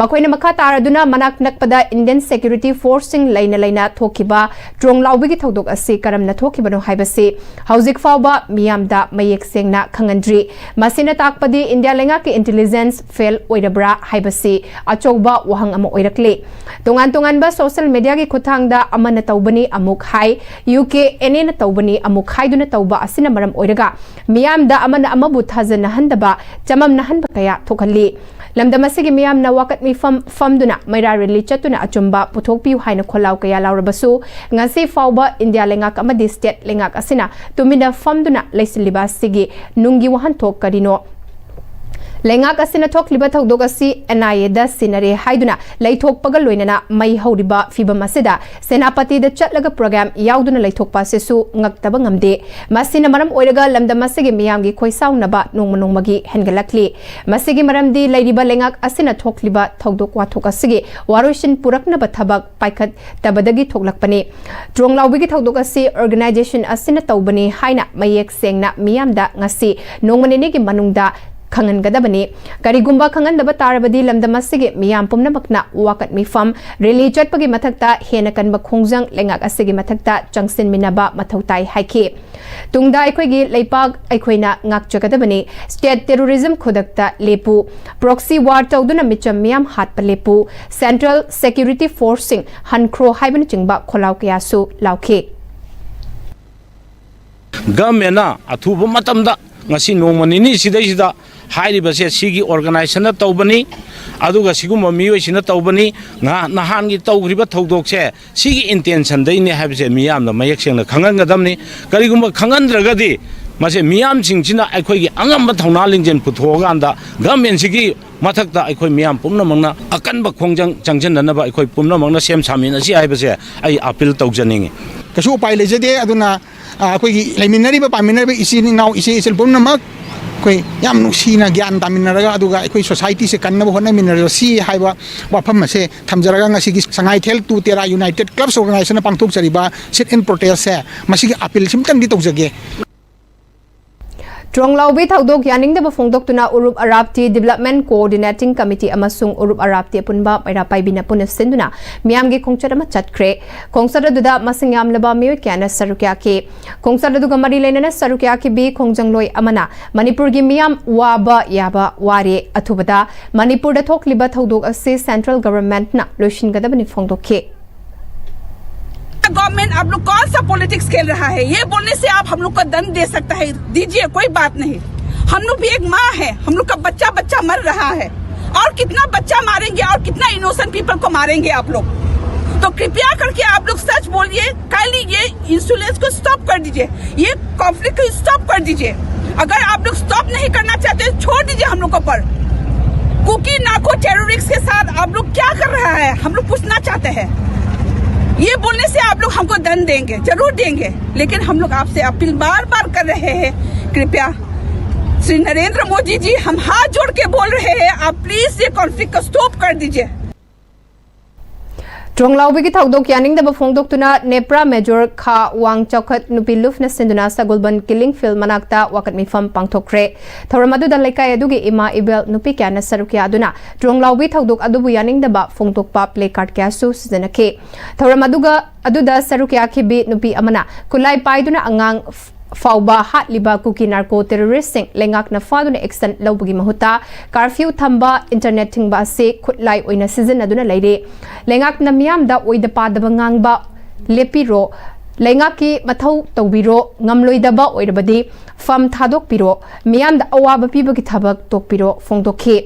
ꯃꯈꯣꯏꯅ ꯃꯈꯥ ꯇꯥꯔꯗꯨꯅ ꯃꯅꯥꯛ ꯅꯛꯄꯗ ꯏꯟꯗꯤꯌꯟ ꯁꯦꯀ꯭ꯌꯨꯔꯤꯇꯤ ꯐꯣꯔꯁꯁꯤꯡ ꯂꯩꯅ ꯂꯩꯅ ꯊꯣꯛꯈꯤꯕ ꯇ꯭ꯔꯣꯡꯂꯥꯎꯕꯤꯒꯤ ꯊꯧꯗꯣꯛ ꯑꯁꯤ ꯀꯔꯝꯅ ꯊꯣꯛꯈꯤꯕꯅꯣ ꯍꯥꯏꯕꯁꯤ ꯍꯧꯖꯤꯛ ꯐꯥꯎꯕ ꯃꯤꯌꯥꯝꯗ ꯃꯌꯦꯛ ꯁꯦꯡꯅ ꯈꯪꯍꯟꯗ꯭ꯔꯤ꯫ ꯃꯁꯤꯅ ꯇꯥꯛꯄꯗꯤ ꯏꯟꯗꯤꯌꯥ ꯂꯩꯉꯥꯛꯀꯤ ꯏꯟꯇꯦꯂꯤꯖꯦꯟꯁ ꯐꯦꯜ ꯑꯣꯏꯔꯕ꯭ꯔꯥ ꯍꯥꯏꯕꯁꯤ ꯑꯆꯧꯕ ꯋꯥꯍꯪ ꯑꯃ ꯑꯣꯏꯔꯛꯂꯤ꯫ ꯇꯣꯉꯥꯟ ꯇꯣꯉꯥꯟꯕ ꯁꯣꯁꯤꯌꯦꯜ ꯃꯤꯗꯤꯌꯥꯒꯤ ꯈꯨꯠꯊꯥꯡꯗ ꯑꯃꯅ ꯇꯧꯕꯅꯤ ꯑꯃꯨꯛ ꯍꯥꯏ, ꯌꯨ ꯀꯦ ꯑꯦꯟ ꯑꯦꯅ ꯇꯧꯕꯅꯤ ꯑꯃꯨꯛ ꯍꯥꯏꯗꯨꯅ ꯇꯧꯕ ꯑꯁꯤꯅ ꯃꯔꯝ ꯑꯣꯏꯔꯒ ꯃꯤꯌꯥꯝꯗ ꯑꯃꯅ ꯑꯃꯕꯨ ꯊꯥꯖꯅꯍꯟꯗꯕ, ꯆꯃꯝꯅꯍꯟꯕ ꯀꯌꯥ ꯊꯣꯛꯍꯜꯂꯤ꯫ ꯂꯝꯗꯝ ꯑꯁꯤꯒꯤ ꯃꯤꯌꯥꯝꯅ ꯋꯥꯀꯠ ꯃꯤꯐꯝ ꯐꯝꯗꯨꯅ ꯃꯩꯔꯥ ꯔꯦꯂꯤ ꯆꯠꯇꯨꯅ ꯑꯆꯨꯝꯕ ꯄꯨꯊꯣꯛꯄꯤꯌꯨ ꯍꯥꯏꯅ ꯈꯣꯜꯂꯥꯎ ꯀꯌꯥ ꯂꯥꯎꯔꯕꯁꯨ, ꯉꯁꯤ ꯐꯥꯎꯕ ꯏꯟꯗꯤꯌꯥ ꯂꯩꯉꯥꯛ ꯑꯃꯗꯤ ꯁ꯭ꯇꯦꯠ ꯂꯩꯉꯥꯛ ꯑꯁꯤꯅ ꯇꯨꯃꯤꯟꯅ ꯐꯝꯗꯨꯅ ꯂꯩꯁꯤꯜꯂꯤꯕ ꯑꯁꯤꯒꯤ ꯅꯨꯡꯒꯤ ꯋꯥꯍꯟꯊꯣꯛ ꯀꯔꯤꯅꯣ? ꯂꯩꯉꯥꯛ ꯑꯁꯤꯅ ꯊꯣꯛꯂꯤꯕ ꯊꯧꯗꯣꯛ ꯑꯁꯤ ꯑꯦꯟ ꯑꯥꯏ ꯑꯦꯗ ꯁꯤꯟꯅꯔꯦ ꯍꯥꯏꯗꯨꯅ ꯂꯩꯊꯣꯛꯄꯒ ꯂꯣꯏꯅꯅ ꯃꯩ ꯍꯧꯔꯤꯕ ꯐꯤꯚꯝ ꯑꯁꯤꯗ ꯁꯦꯅꯥꯄꯇꯤꯗ ꯆꯠꯂꯒ ꯄ꯭ꯔꯣꯒ꯭ꯔꯥꯝ ꯌꯥꯎꯗꯨꯅ ꯂꯩꯊꯣꯛꯄ ꯑꯁꯤꯁꯨ ꯉꯛꯇꯕ ꯉꯝꯗꯦ꯫ ꯃꯁꯤꯅ ꯃꯔꯝ ꯑꯣꯏꯔꯒ ꯂꯝꯗꯝ ꯑꯁꯤꯒꯤ ꯃꯤꯌꯥꯝꯒꯤ ꯈꯣꯏꯁꯥꯎꯅꯕ ꯅꯣꯡꯃ ꯅꯣꯡꯃꯒꯤ ꯍꯦꯟꯒꯠꯂꯛꯂꯤ꯫ ꯃꯁꯤꯒꯤ ꯃꯔꯝꯗꯤ ꯂꯩꯔꯤꯕ ꯂꯩꯉꯥꯛ ꯑꯁꯤꯅ ꯊꯣꯛꯂꯤꯕ ꯊꯧꯗꯣꯛ ꯋꯥꯊꯣꯛ ꯑꯁꯤꯒꯤ ꯋꯥꯔꯣꯏꯁꯤꯟ ꯄꯨꯔꯛꯅꯕ ꯊꯕꯛ ꯄꯥꯏꯈꯠꯇꯕꯗꯒꯤ ꯊꯣꯛꯂꯛꯄꯅꯤ꯫ ꯇ꯭ꯔꯣꯡꯂꯥꯎꯕꯤꯒꯤ ꯊꯧꯗꯣꯛ ꯑꯁꯤ ꯑꯣꯔꯒꯅꯥꯏꯖꯦꯁꯟ ꯑꯁꯤꯅ ꯇꯧꯕꯅꯤ ꯍꯥꯏꯅ ꯃꯌꯦꯛ ꯁꯦꯡꯅ ꯃꯤꯌꯥꯝꯗ ꯉꯁꯤ ꯅꯣꯡꯃ ꯅꯤꯅꯤꯒꯤ ꯃꯅꯨꯡꯗ ꯈꯪꯍꯟꯒꯗꯕꯅꯤ꯫ ꯀꯔꯤꯒꯨꯝꯕ ꯈꯪꯍꯟꯗꯕ ꯇꯥꯔꯕꯗꯤ ꯂꯝꯗꯝ ꯑꯁꯤꯒꯤ ꯃꯤꯌꯥꯝ ꯄꯨꯝꯅꯃꯛꯅ ꯋꯥꯀꯠ ꯃꯤꯐꯝ, ꯔꯦꯂꯤ ꯆꯠꯄꯒꯤ ꯃꯊꯛꯇ ꯍꯦꯟꯅ ꯀꯟꯕ ꯈꯣꯡꯖꯪ ꯂꯩꯉꯥꯛ ꯑꯁꯤꯒꯤ ꯃꯊꯛꯇ ꯆꯪꯁꯤꯟꯃꯤꯟꯅꯕ ꯃꯊꯧ ꯇꯥꯏ ꯍꯥꯏꯈꯤ꯫ ꯇꯨꯡꯗ ꯑꯩꯈꯣꯏꯒꯤ ꯂꯩꯄꯥꯛ ꯑꯩꯈꯣꯏꯅ ꯉꯥꯛꯆꯒꯗꯕꯅꯤ꯫ ꯁ꯭ꯇꯦꯠ ꯇꯦꯔꯣꯔꯤꯖꯝ ꯈꯨꯗꯛꯇ ꯂꯦꯞꯄꯨ꯫ ꯄ꯭ꯔꯣꯛꯁꯤ ꯋꯥꯔ ꯇꯧꯗꯨꯅ ꯃꯤꯆꯝ ꯃꯤꯌꯥꯝ ꯍꯥꯠꯄ ꯂꯦꯞꯄꯨ꯫ ꯁꯦꯟꯇ꯭ꯔꯦꯜ ꯁꯦꯀ꯭ꯌꯨꯔꯤꯇꯤ ꯐꯣꯔꯁꯁꯤꯡ ꯍꯟꯈ꯭ꯔꯣ ꯍꯥꯏꯕꯅꯆꯤꯡꯕ ꯈꯣꯜꯂꯥꯎ ꯀꯌꯥꯁꯨ ꯂꯥꯎꯈꯤ꯫ ꯒꯃꯦꯟꯅ ꯑꯊꯨꯕ ꯃꯇꯝꯗ ꯉꯁꯤ ꯅꯣꯡꯃ ꯅꯤꯅꯤ ꯁꯤꯗꯩꯁꯤꯗ ꯍꯥꯏꯔꯤꯕꯁꯦ ꯁꯤꯒꯤ ꯑꯣꯔꯒꯅꯥꯏꯖꯦꯁꯟꯅ ꯇꯧꯕꯅꯤ, ꯑꯗꯨꯒ ꯁꯤꯒꯨꯝꯕ ꯃꯤꯑꯣꯏꯁꯤꯅ ꯇꯧꯕꯅꯤ꯫ ꯉꯍꯥ-, ꯅꯍꯥꯟꯒꯤ ꯇꯧꯈ꯭ꯔꯤꯕ ꯊꯧꯗꯣꯛꯁꯦ ꯁꯤꯒꯤ ꯏꯟꯇꯦꯟꯁꯟꯗꯩꯅꯦ ꯍꯥꯏꯕꯁꯦ ꯃꯤꯌꯥꯝꯅ ꯃꯌꯦꯛ ꯁꯦꯡꯅ ꯈꯪꯍꯟꯒꯗꯕꯅꯤ꯫ ꯀꯔꯤꯒꯨꯝꯕ ꯈꯪꯍꯟꯗ꯭ꯔꯒꯗꯤ ꯃꯁꯦ ꯃꯤꯌꯥꯝꯁꯤꯡꯁꯤꯅ ꯑꯩꯈꯣꯏꯒꯤ ꯑꯉꯝꯕ ꯊꯧꯅꯥ ꯂꯤꯡꯖꯦꯜ ꯄꯨꯊꯣꯛꯑꯀꯥꯟꯗ ꯒꯃꯦꯟꯁꯤꯒꯤ ꯃꯊꯛꯇ ꯑꯩꯈꯣꯏ ꯃꯤꯌꯥꯝ ꯄꯨꯝꯅꯃꯛꯅ ꯑꯀꯟꯕ ꯈꯣꯡꯖꯪ ꯆꯪꯁꯤꯟꯅꯅꯕ ꯑꯩꯈꯣꯏ ꯄꯨꯝꯅꯃꯛꯅ ꯁꯦꯝ ꯁꯥꯃꯤꯟꯅꯁꯤ ꯍꯥꯏꯕꯁꯦ ꯑꯩ ꯑꯄꯤꯜ ꯇꯧꯖꯅꯤꯡꯏ꯫ ꯀꯩꯁꯨ ꯎꯄꯥꯏ ꯂꯩꯖꯗꯦ꯫ ꯑꯗꯨꯅ ꯑ, ꯑꯩꯈꯣꯏꯒꯤ ꯂꯩꯃꯤꯟꯅꯔꯤꯕ ꯄꯥꯃꯤꯟꯅꯔꯤꯕ ꯏꯆꯤꯟ ꯏꯅꯥꯎ ꯏꯆꯦ ꯏꯆꯜ ꯄꯨꯝꯅꯃꯛ ꯑꯩꯈꯣꯏ ꯌꯥꯝ ꯅꯨꯡꯁꯤꯅ ꯒ꯭ꯌꯥꯟ ꯇꯥꯃꯤꯟꯅꯔꯒ ꯑꯗꯨꯒ ꯑꯩꯈꯣꯏ ꯁꯣꯁꯥꯏꯇꯤꯁꯦ ꯀꯟꯅꯕ ꯍꯣꯠꯅꯃꯤꯟꯅꯔꯁꯤ ꯍꯥꯏꯕ ꯋꯥꯐꯝ ꯑꯁꯦ ꯊꯝꯖꯔꯒ ꯉꯁꯤꯒꯤ ꯁꯉꯥꯏꯊꯦꯜ ꯇꯨ ꯇꯦꯔꯥ ꯌꯨꯅꯥꯏꯇꯦꯗ ꯀ꯭ꯂꯕꯁ ꯑꯣꯔꯒꯅꯥꯏꯖꯦꯁꯟꯅ ꯄꯥꯡꯊꯣꯛꯆꯔꯤꯕ ꯁꯤꯠ ꯏꯟ ꯄ꯭ꯔꯣꯇꯦꯁꯁꯦ ꯃꯁꯤꯒꯤ ꯑꯄꯤꯜ ꯁꯤꯝꯇꯪꯗꯤ ꯇꯧꯖꯒꯦ꯫ ꯇ꯭ꯔꯣꯡꯂꯥꯎꯕꯤ ꯊꯧꯗꯣꯛ ꯌꯥꯅꯤꯡꯗꯕ ꯐꯣꯡꯗꯣꯛꯇꯨꯅ ꯎꯔꯨꯞ ꯑꯔꯥꯞꯇꯤ ꯗꯤꯕꯂꯞꯃꯦꯟ ꯀꯣꯑꯣꯔꯗꯤꯅꯦꯇꯤꯡ ꯀꯃꯤꯇꯤ ꯑꯃꯁꯨꯡ ꯎꯔꯨꯞ ꯑꯔꯥꯞꯇꯤ ꯑꯄꯨꯟꯕ ꯃꯩꯔꯥ ꯄꯥꯏꯕꯤꯅ ꯄꯨꯟꯅ ꯁꯤꯟꯗꯨꯅ ꯃꯤꯌꯥꯝꯒꯤ ꯈꯣꯡꯆꯠ ꯑꯃ ꯆꯠꯈ꯭ꯔꯦ꯫ ꯈꯣꯡꯆꯠ ꯑꯗꯨꯗ ꯃꯁꯤꯡ ꯌꯥꯝꯂꯕ ꯃꯤꯑꯣꯏ ꯀꯌꯥꯅ ꯁꯔꯨꯛ ꯌꯥꯈꯤ꯫ ꯈꯣꯡꯆꯠ ꯑꯗꯨꯒ ꯃꯔꯤ ꯂꯩꯅꯅ ꯁꯔꯨꯛ ꯌꯥꯈꯤꯕꯤ ꯈꯣꯡꯖꯪꯂꯣꯏ ꯑꯃꯅ ꯃꯅꯤꯄꯨꯔꯒꯤ ꯃꯤꯌꯥꯝ ꯋꯥꯕ ꯌꯥꯕ ꯋꯥꯔꯦ꯫ ꯑꯊꯨꯕꯗ ꯃꯅꯤꯄꯨꯔꯗ ꯊꯣꯛꯂꯤꯕ ꯊꯧꯗꯣꯛ ꯑꯁꯤ ꯁꯦꯟꯇ꯭ꯔꯦꯜ ꯒꯚꯔꯟꯃꯦꯟꯠꯅ ꯂꯣꯏꯁꯤꯟꯒꯗꯕꯅꯤ ꯐꯣꯡꯗꯣꯛꯈꯤ꯫ गवर्नमेंट आप लोग कौन सा पॉलिटिक्स खेल रहा है? ये बोलने से आप हम लोग को दंड दे सकता है, दीजिए, कोई बात नहीं। हम लोग भी एक माँ है, हम लोग का बच्चा बच्चा मर रहा है। और कितना बच्चा मारेंगे और कितना इनोसेंट पीपल को मारेंगे आप लोग। तो कृपया करके आप लोग सच बोलिए, कल ये इंसुलेंस को स्टॉप कर दीजिए, ये कॉन्फ्लिक्ट को स्टॉप कर दीजिए। अगर आप लोग स्टॉप नहीं करना चाहते, छोड़ दीजिए हम लोगों पर। कुकी नार्को टेररिस्ट के साथ आप लोग क्या कर रहा है, हम लोग पूछना चाहते हैं। ये बोलने से आप लोग हमको दंड देंगे, जरूर देंगे, लेकिन हम लोग आपसे अपील बार बार कर रहे हैं, कृपया श्री नरेंद्र मोदी जी, हम हाथ जोड़ के बोल रहे हैं, आप प्लीज ये कॉन्फ्लिक्ट को स्टॉप कर दीजिए। ꯇ꯭ꯔꯣꯡꯂꯥꯎꯕꯤꯒꯤ ꯊꯧꯗꯣꯛ ꯌꯥꯅꯤꯡꯗꯕ ꯐꯣꯡꯗꯣꯛꯇꯨꯅ ꯅꯦꯄ꯭ꯔꯥ ꯃꯦꯖꯣꯔ ꯈꯥ ꯋꯥꯡ ꯆꯥꯎꯈꯠ ꯅꯨꯄꯤ ꯂꯨꯞꯅ ꯁꯤꯟꯗꯨꯅ ꯁꯒꯣꯜꯕꯟ ꯀꯤꯂꯤꯡ ꯐꯤꯜ ꯃꯅꯥꯛꯇ ꯋꯥꯀꯠ ꯃꯤꯐꯝ ꯄꯥꯡꯊꯣꯛꯈ꯭ꯔꯦ꯫ ꯊꯧꯔꯝ ꯑꯗꯨꯗ ꯂꯩꯀꯥꯏ ꯑꯗꯨꯒꯤ ꯏꯃꯥ ꯏꯕꯦꯜ ꯅꯨꯄꯤ ꯀꯌꯥꯅ ꯁꯔꯨꯛ ꯌꯥꯗꯨꯅ ꯇ꯭ꯔꯣꯡꯂꯥꯎꯕꯤ ꯊꯧꯗꯣꯛ ꯑꯗꯨꯕꯨ ꯌꯥꯅꯤꯡꯗꯕ ꯐꯣꯡꯗꯣꯛꯄ ꯄ꯭ꯂꯦ ꯀꯥꯔꯗ ꯀꯌꯥꯁꯨ ꯁꯤꯖꯤꯟꯅꯈꯤ꯫ ꯊꯧꯔꯝ ꯑꯗꯨꯒ ꯑꯗꯨꯗ ꯁꯔꯨꯛ ꯌꯥꯈꯤꯕꯤ ꯅꯨꯄꯤ ꯑꯃꯅ ꯈꯨꯠꯂꯥꯏ ꯄꯥꯏꯗꯨꯅ ꯑꯉꯥꯡ ꯐꯥꯎꯕ ꯍꯥꯠꯂꯤꯕ ꯀꯨꯀꯤ ꯅꯥꯔꯀꯣ ꯇꯦꯔꯣꯔꯤꯁ꯭ꯠꯁꯤꯡ ꯂꯩꯉꯥꯛꯅ ꯐꯥꯗꯨꯅ ꯑꯦꯛꯁꯟ ꯂꯧꯕꯒꯤ ꯃꯍꯨꯠꯇ ꯀꯥꯔꯐ꯭ꯌꯨ ꯊꯝꯕ, ꯏꯟꯇꯔꯅꯦꯠ ꯊꯤꯡꯕ ꯑꯁꯤ ꯈꯨꯠꯂꯥꯏ ꯑꯣꯏꯅ ꯁꯤꯖꯤꯟꯅꯗꯨꯅ ꯂꯩꯔꯤ꯫ ꯂꯩꯉꯥꯛꯅ ꯃꯤꯌꯥꯝꯗ ꯑꯣꯏꯗ ꯄꯥꯗꯕ ꯉꯥꯡꯕ ꯂꯦꯞꯄꯤꯔꯣ, ꯂꯩꯉꯥꯛꯀꯤ ꯃꯊꯧ ꯇꯧꯕꯤꯔꯣ, ꯉꯝꯂꯣꯏꯗꯕ ꯑꯣꯏꯔꯕꯗꯤ ꯐꯝ ꯊꯥꯗꯣꯛꯄꯤꯔꯣ, ꯃꯤꯌꯥꯝꯗ ꯑꯋꯥꯕ ꯄꯤꯕꯒꯤ ꯊꯕꯛ ꯇꯣꯛꯄꯤꯔꯣ ꯐꯣꯡꯗꯣꯛꯈꯤ꯫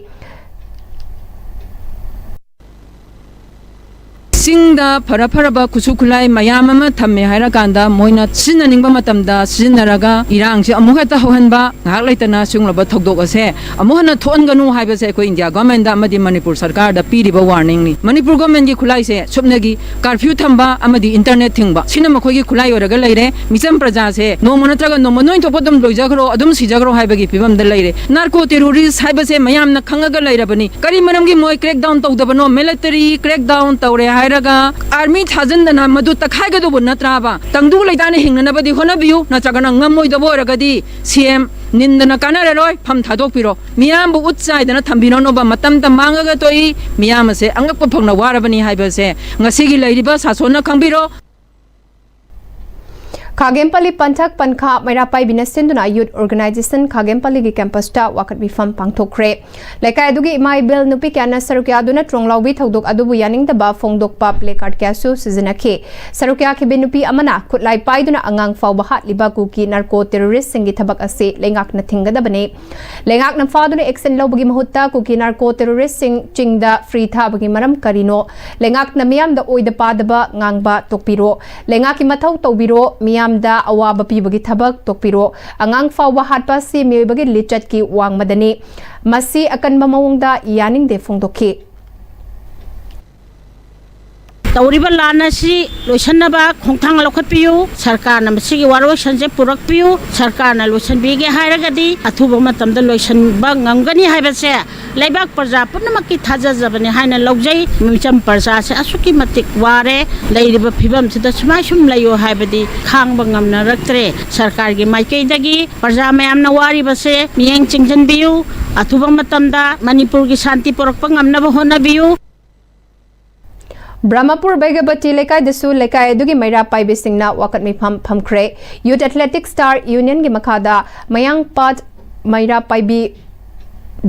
ꯆꯤꯡꯗ ꯐꯔ ꯐꯔꯕ ꯈꯨꯠꯁꯨ ꯈꯨꯠꯂꯥꯏ ꯃꯌꯥꯝ ꯑꯃ ꯊꯝꯃꯦ ꯍꯥꯏꯔꯀꯥꯟꯗ ꯃꯣꯏꯅ ꯁꯤꯖꯤꯟꯅꯅꯤꯡꯕ ꯃꯇꯝꯗ ꯁꯤꯖꯤꯟꯅꯔꯒ ꯏꯔꯥꯡꯁꯦ ꯑꯃꯨꯛ ꯍꯦꯛꯇ ꯍꯧꯍꯟꯕ, ꯉꯥꯏꯍꯥꯛ ꯂꯩꯇꯅ ꯁꯤꯒꯨꯝꯂꯕ ꯊꯧꯗꯣꯛ ꯑꯁꯦ ꯑꯃꯨꯛ ꯍꯟꯅ ꯊꯣꯛꯍꯟꯒꯅꯨ ꯍꯥꯏꯕꯁꯦ ꯑꯩꯈꯣꯏ ꯏꯟꯗꯤꯌꯥ ꯒꯣꯔꯃꯦꯟꯗ ꯑꯃꯗꯤ ꯃꯅꯤꯄꯨꯔ ꯁꯔꯀꯥꯔꯗ ꯄꯤꯔꯤꯕ ꯋꯥꯔꯅꯤꯡꯅꯤ꯫ ꯃꯅꯤꯄꯨꯔ ꯒꯣꯔꯃꯦꯟꯒꯤ ꯈꯨꯠꯂꯥꯏꯁꯦ ꯁꯨꯞꯅꯒꯤ ꯀꯥꯔꯐ꯭ꯌꯨ ꯊꯝꯕ ꯑꯃꯗꯤ ꯏꯟꯇꯔꯅꯦꯠ ꯊꯤꯡꯕ, ꯁꯤꯅ ꯃꯈꯣꯏꯒꯤ ꯈꯨꯠꯂꯥꯏ ꯑꯣꯏꯔꯒ ꯂꯩꯔꯦ꯫ ꯃꯤꯆꯝ ꯄ꯭ꯔꯖꯥꯁꯦ ꯅꯣꯡꯃ ꯅꯠꯇ꯭ꯔꯒ ꯅꯣꯡꯃ ꯅꯣꯏ ꯊꯣꯛꯄ ꯑꯗꯨꯝ ꯂꯣꯏꯖꯈ꯭ꯔꯣ, ꯑꯗꯨꯝ ꯁꯤꯖꯈ꯭ꯔꯣ ꯍꯥꯏꯕꯒꯤ ꯐꯤꯕꯝꯗ ꯂꯩꯔꯦ꯫ ꯅꯥꯔꯀꯣ ꯇꯦꯔꯣꯔꯤꯁ꯭ꯠ ꯍꯥꯏꯕꯁꯦ ꯃꯌꯥꯝꯅ ꯈꯪꯉꯒ ꯂꯩꯔꯕꯅꯤ꯫ ꯀꯔꯤ ꯃꯔꯝꯒꯤ ꯃꯣꯏ ꯀ꯭ꯔꯦꯛ ꯗꯥꯎꯟ ꯇꯧꯗꯕꯅꯣ? ꯃꯤꯂꯤꯇꯔꯤ ꯀ꯭ꯔꯦꯛ ꯗꯥꯎꯟ ꯇꯧꯔꯦ ꯍꯥꯏꯔꯒ ꯑꯥꯔꯃꯤ ꯊꯥꯖꯤꯟꯗꯅ ꯃꯗꯨ ꯇꯛꯈꯥꯏꯒꯗꯧꯕ ꯅꯠꯇ꯭ꯔꯥꯕ? ꯇꯪꯗꯨ ꯂꯩꯇꯥꯅ ꯍꯤꯡꯅꯅꯕꯗꯤ ꯍꯣꯠꯅꯕꯤꯌꯨ, ꯅꯠꯇ꯭ꯔꯒꯅ ꯉꯝꯃꯣꯏꯗꯕ ꯑꯣꯏꯔꯒꯗꯤ ꯁꯤ ꯑꯦꯝ ꯅꯤꯟꯗꯅ ꯀꯥꯟꯅꯔꯔꯣꯏ, ꯐꯝ ꯊꯥꯗꯣꯛꯄꯤꯔꯣ꯫ ꯃꯤꯌꯥꯝꯕꯨ ꯎꯠ ꯆꯥꯏꯗꯅ ꯊꯝꯕꯤꯔꯅꯣꯕ, ꯃꯇꯝꯇ ꯃꯥꯡꯉꯒ ꯇꯣꯛꯏ꯫ ꯃꯤꯌꯥꯝ ꯑꯁꯦ ꯑꯉꯛꯄ ꯐꯪꯅ ꯋꯥꯔꯕꯅꯤ ꯍꯥꯏꯕꯁꯦ ꯉꯁꯤꯒꯤ ꯂꯩꯔꯤꯕ ꯁꯥꯁꯣꯟꯅ ꯈꯪꯕꯤꯔꯣ꯫ ꯈꯥꯒꯦꯝꯄꯜꯂꯤ ꯄꯟꯊꯛ ꯄꯟꯈꯥ ꯃꯩꯔꯥ ꯄꯥꯏꯕꯤꯅ ꯁꯤꯟꯗꯨꯅ Youth Organization ꯈꯥꯒꯦꯝꯄꯜꯂꯤꯒꯤ campus ꯇ ꯋꯥꯀꯠ ꯃꯤꯐꯝ ꯄꯥꯡꯊꯣꯛꯈ꯭ꯔꯦ꯫ ꯂꯩꯀꯥꯏ ꯑꯗꯨꯒꯤ ꯏꯃꯥ ꯏꯕꯦꯜ ꯅꯨꯄꯤ ꯀꯌꯥꯅ ꯁꯔꯨꯛ ꯌꯥꯗꯨꯅ ꯇ꯭ꯔꯣꯡꯂꯥꯎꯕꯤ ꯊꯧꯗꯣꯛ ꯑꯗꯨꯕꯨ ꯌꯥꯅꯤꯡꯗꯕ ꯐꯣꯡꯗꯣꯛꯄ placard ꯀꯌꯥꯁꯨ ꯁꯤꯖꯤꯟꯅꯈꯤ꯫ ꯁꯔꯨꯛ ꯌꯥꯈꯤꯕ ꯅꯨꯄꯤ ꯑꯃꯅ ꯈꯨꯠꯂꯥꯏ ꯄꯥꯏꯗꯨꯅ ꯑꯉꯥꯡ ꯐꯥꯎꯕ ꯍꯥꯠꯂꯤꯕ ꯀꯨꯀꯤ narco terrorist ꯁꯤꯡꯒꯤ ꯊꯕꯛ ꯑꯁꯤ ꯂꯩꯉꯥꯛꯅ ꯊꯤꯡꯒꯗꯕꯅꯤ꯫ ꯂꯩꯉꯥꯛꯅ ꯐꯥꯗꯨꯅ action ꯂꯧꯕꯒꯤ ꯃꯍꯨꯠꯇ ꯀꯨꯀꯤ narco terrorist ꯁꯤꯡ ꯆꯤꯡꯗ free ꯊꯥꯕꯒꯤ ꯃꯔꯝ ꯀꯔꯤꯅꯣ? ꯂꯩꯉꯥꯛꯅ ꯃꯤꯌꯥꯝꯗ ꯑꯣꯏꯗ ꯄꯥꯗꯕ ꯉꯥꯡꯕ ꯇꯣꯛꯄꯤꯔꯣ꯫ ꯂꯩꯉꯥꯛꯀꯤ ꯃꯊꯧ ꯇꯧꯕꯤꯔꯣ꯫ ꯃꯤꯌꯥꯝꯗ ꯑꯋꯥꯕ ꯄꯤꯕꯒꯤ ꯊꯕꯛ ꯇꯣꯛꯄꯤꯔꯣ꯫ ꯑꯉꯥꯡ ꯐꯥꯎꯕ ꯍꯥꯠꯄ ꯑꯁꯤ ꯃꯤꯑꯣꯏꯕꯒꯤ ꯂꯤꯆꯠꯀꯤ ꯋꯥꯡꯃꯗꯅꯤ꯫ ꯃꯁꯤ ꯑꯀꯟꯕ ꯃꯑꯣꯡꯗ ꯌꯥꯅꯤꯡꯗꯦ ꯐꯣꯡꯗꯣꯛꯈꯤ꯫ ꯇꯧꯔꯤꯕ ꯂꯥꯟ ꯑꯁꯤ ꯂꯣꯏꯁꯤꯟꯅꯕ ꯈꯣꯡꯊꯥꯡ ꯂꯧꯈꯠꯄꯤꯌꯨ꯫ ꯁꯔꯀꯥꯔꯅ ꯃꯁꯤꯒꯤ ꯋꯥꯔꯣꯏꯁꯤꯟꯁꯦ ꯄꯨꯔꯛꯄꯤꯌꯨ꯫ ꯁꯔꯀꯥꯔꯅ ꯂꯣꯏꯁꯤꯟꯕꯤꯒꯦ ꯍꯥꯏꯔꯒꯗꯤ ꯑꯊꯨꯕ ꯃꯇꯝꯗ ꯂꯣꯏꯁꯤꯟꯕ ꯉꯝꯒꯅꯤ ꯍꯥꯏꯕꯁꯦ ꯂꯩꯕꯥꯛ ꯄ꯭ꯔꯖꯥ ꯄꯨꯝꯅꯃꯛꯀꯤ ꯊꯥꯖꯖꯕꯅꯤ ꯍꯥꯏꯅ ꯂꯧꯖꯩ꯫ ꯃꯤꯆꯝ ꯄ꯭ꯔꯖꯥꯁꯦ ꯑꯁꯨꯛꯀꯤ ꯃꯇꯤꯛ ꯋꯥꯔꯦ꯫ ꯂꯩꯔꯤꯕ ꯐꯤꯕꯝꯁꯤꯗ ꯁꯨꯃꯥꯏ ꯁꯨꯝ ꯂꯩꯌꯣ ꯍꯥꯏꯕꯗꯤ ꯈꯥꯡꯕ ꯉꯝꯅꯔꯛꯇ꯭ꯔꯦ꯫ ꯁꯔꯀꯥꯔꯒꯤ ꯃꯥꯏꯀꯩꯗꯒꯤ ꯄ꯭ꯔꯖꯥ ꯃꯌꯥꯝꯅ ꯋꯥꯔꯤꯕꯁꯦ ꯃꯤꯠꯌꯦꯡ ꯆꯤꯡꯁꯤꯟꯕꯤꯌꯨ꯫ ꯑꯊꯨꯕ ꯃꯇꯝꯗ ꯃꯅꯤꯄꯨꯔꯒꯤ ꯁꯥꯟꯇꯤ ꯄꯨꯔꯛꯄ ꯉꯝꯅꯕ ꯍꯣꯠꯅꯕꯤꯌꯨ꯫ ꯕ꯭ꯔꯍꯃꯄꯨꯔ ꯕꯩꯒꯕꯇꯤ ꯂꯩꯀꯥꯏꯗꯁꯨ ꯂꯩꯀꯥꯏ ꯑꯗꯨꯒꯤ ꯃꯩꯔꯥ ꯄꯥꯏꯕꯤꯁꯤꯡꯅ ꯋꯥꯀꯠ ꯃꯤꯐꯝ ꯐꯝꯈ꯭ꯔꯦ꯫ Youth Athletic Star Union ꯒꯤ ꯃꯈꯥꯗ ꯃꯌꯥꯡꯄꯥꯠ ꯃꯩꯔꯥ ꯄꯥꯏꯕꯤ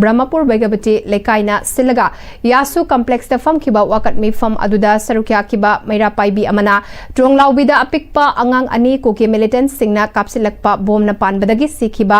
ꯕ꯭ꯔꯍꯃꯄꯨꯔ ꯕꯩꯒꯕꯇꯤ ꯂꯩꯀꯥꯏꯅ ꯁꯤꯜꯂꯒ ꯌꯥꯁꯨ complex ꯇ ꯐꯝꯈꯤꯕ ꯋꯥꯀꯠ ꯃꯤꯐꯝ ꯑꯗꯨꯗ ꯁꯔꯨꯛ ꯌꯥꯈꯤꯕ ꯃꯩꯔꯥ ꯄꯥꯏꯕꯤ ꯑꯃꯅ ꯇ꯭ꯔꯣꯡꯂꯥꯎꯕꯤꯗ ꯑꯄꯤꯛꯄ ꯑꯉꯥꯡ ꯑꯅꯤ ꯀꯨꯀꯤ militant ꯁꯤꯡꯅ ꯀꯥꯞꯁꯤꯜꯂꯛꯄ ꯕꯣꯝꯅ ꯄꯥꯟꯕꯗꯒꯤ ꯁꯤꯈꯤꯕ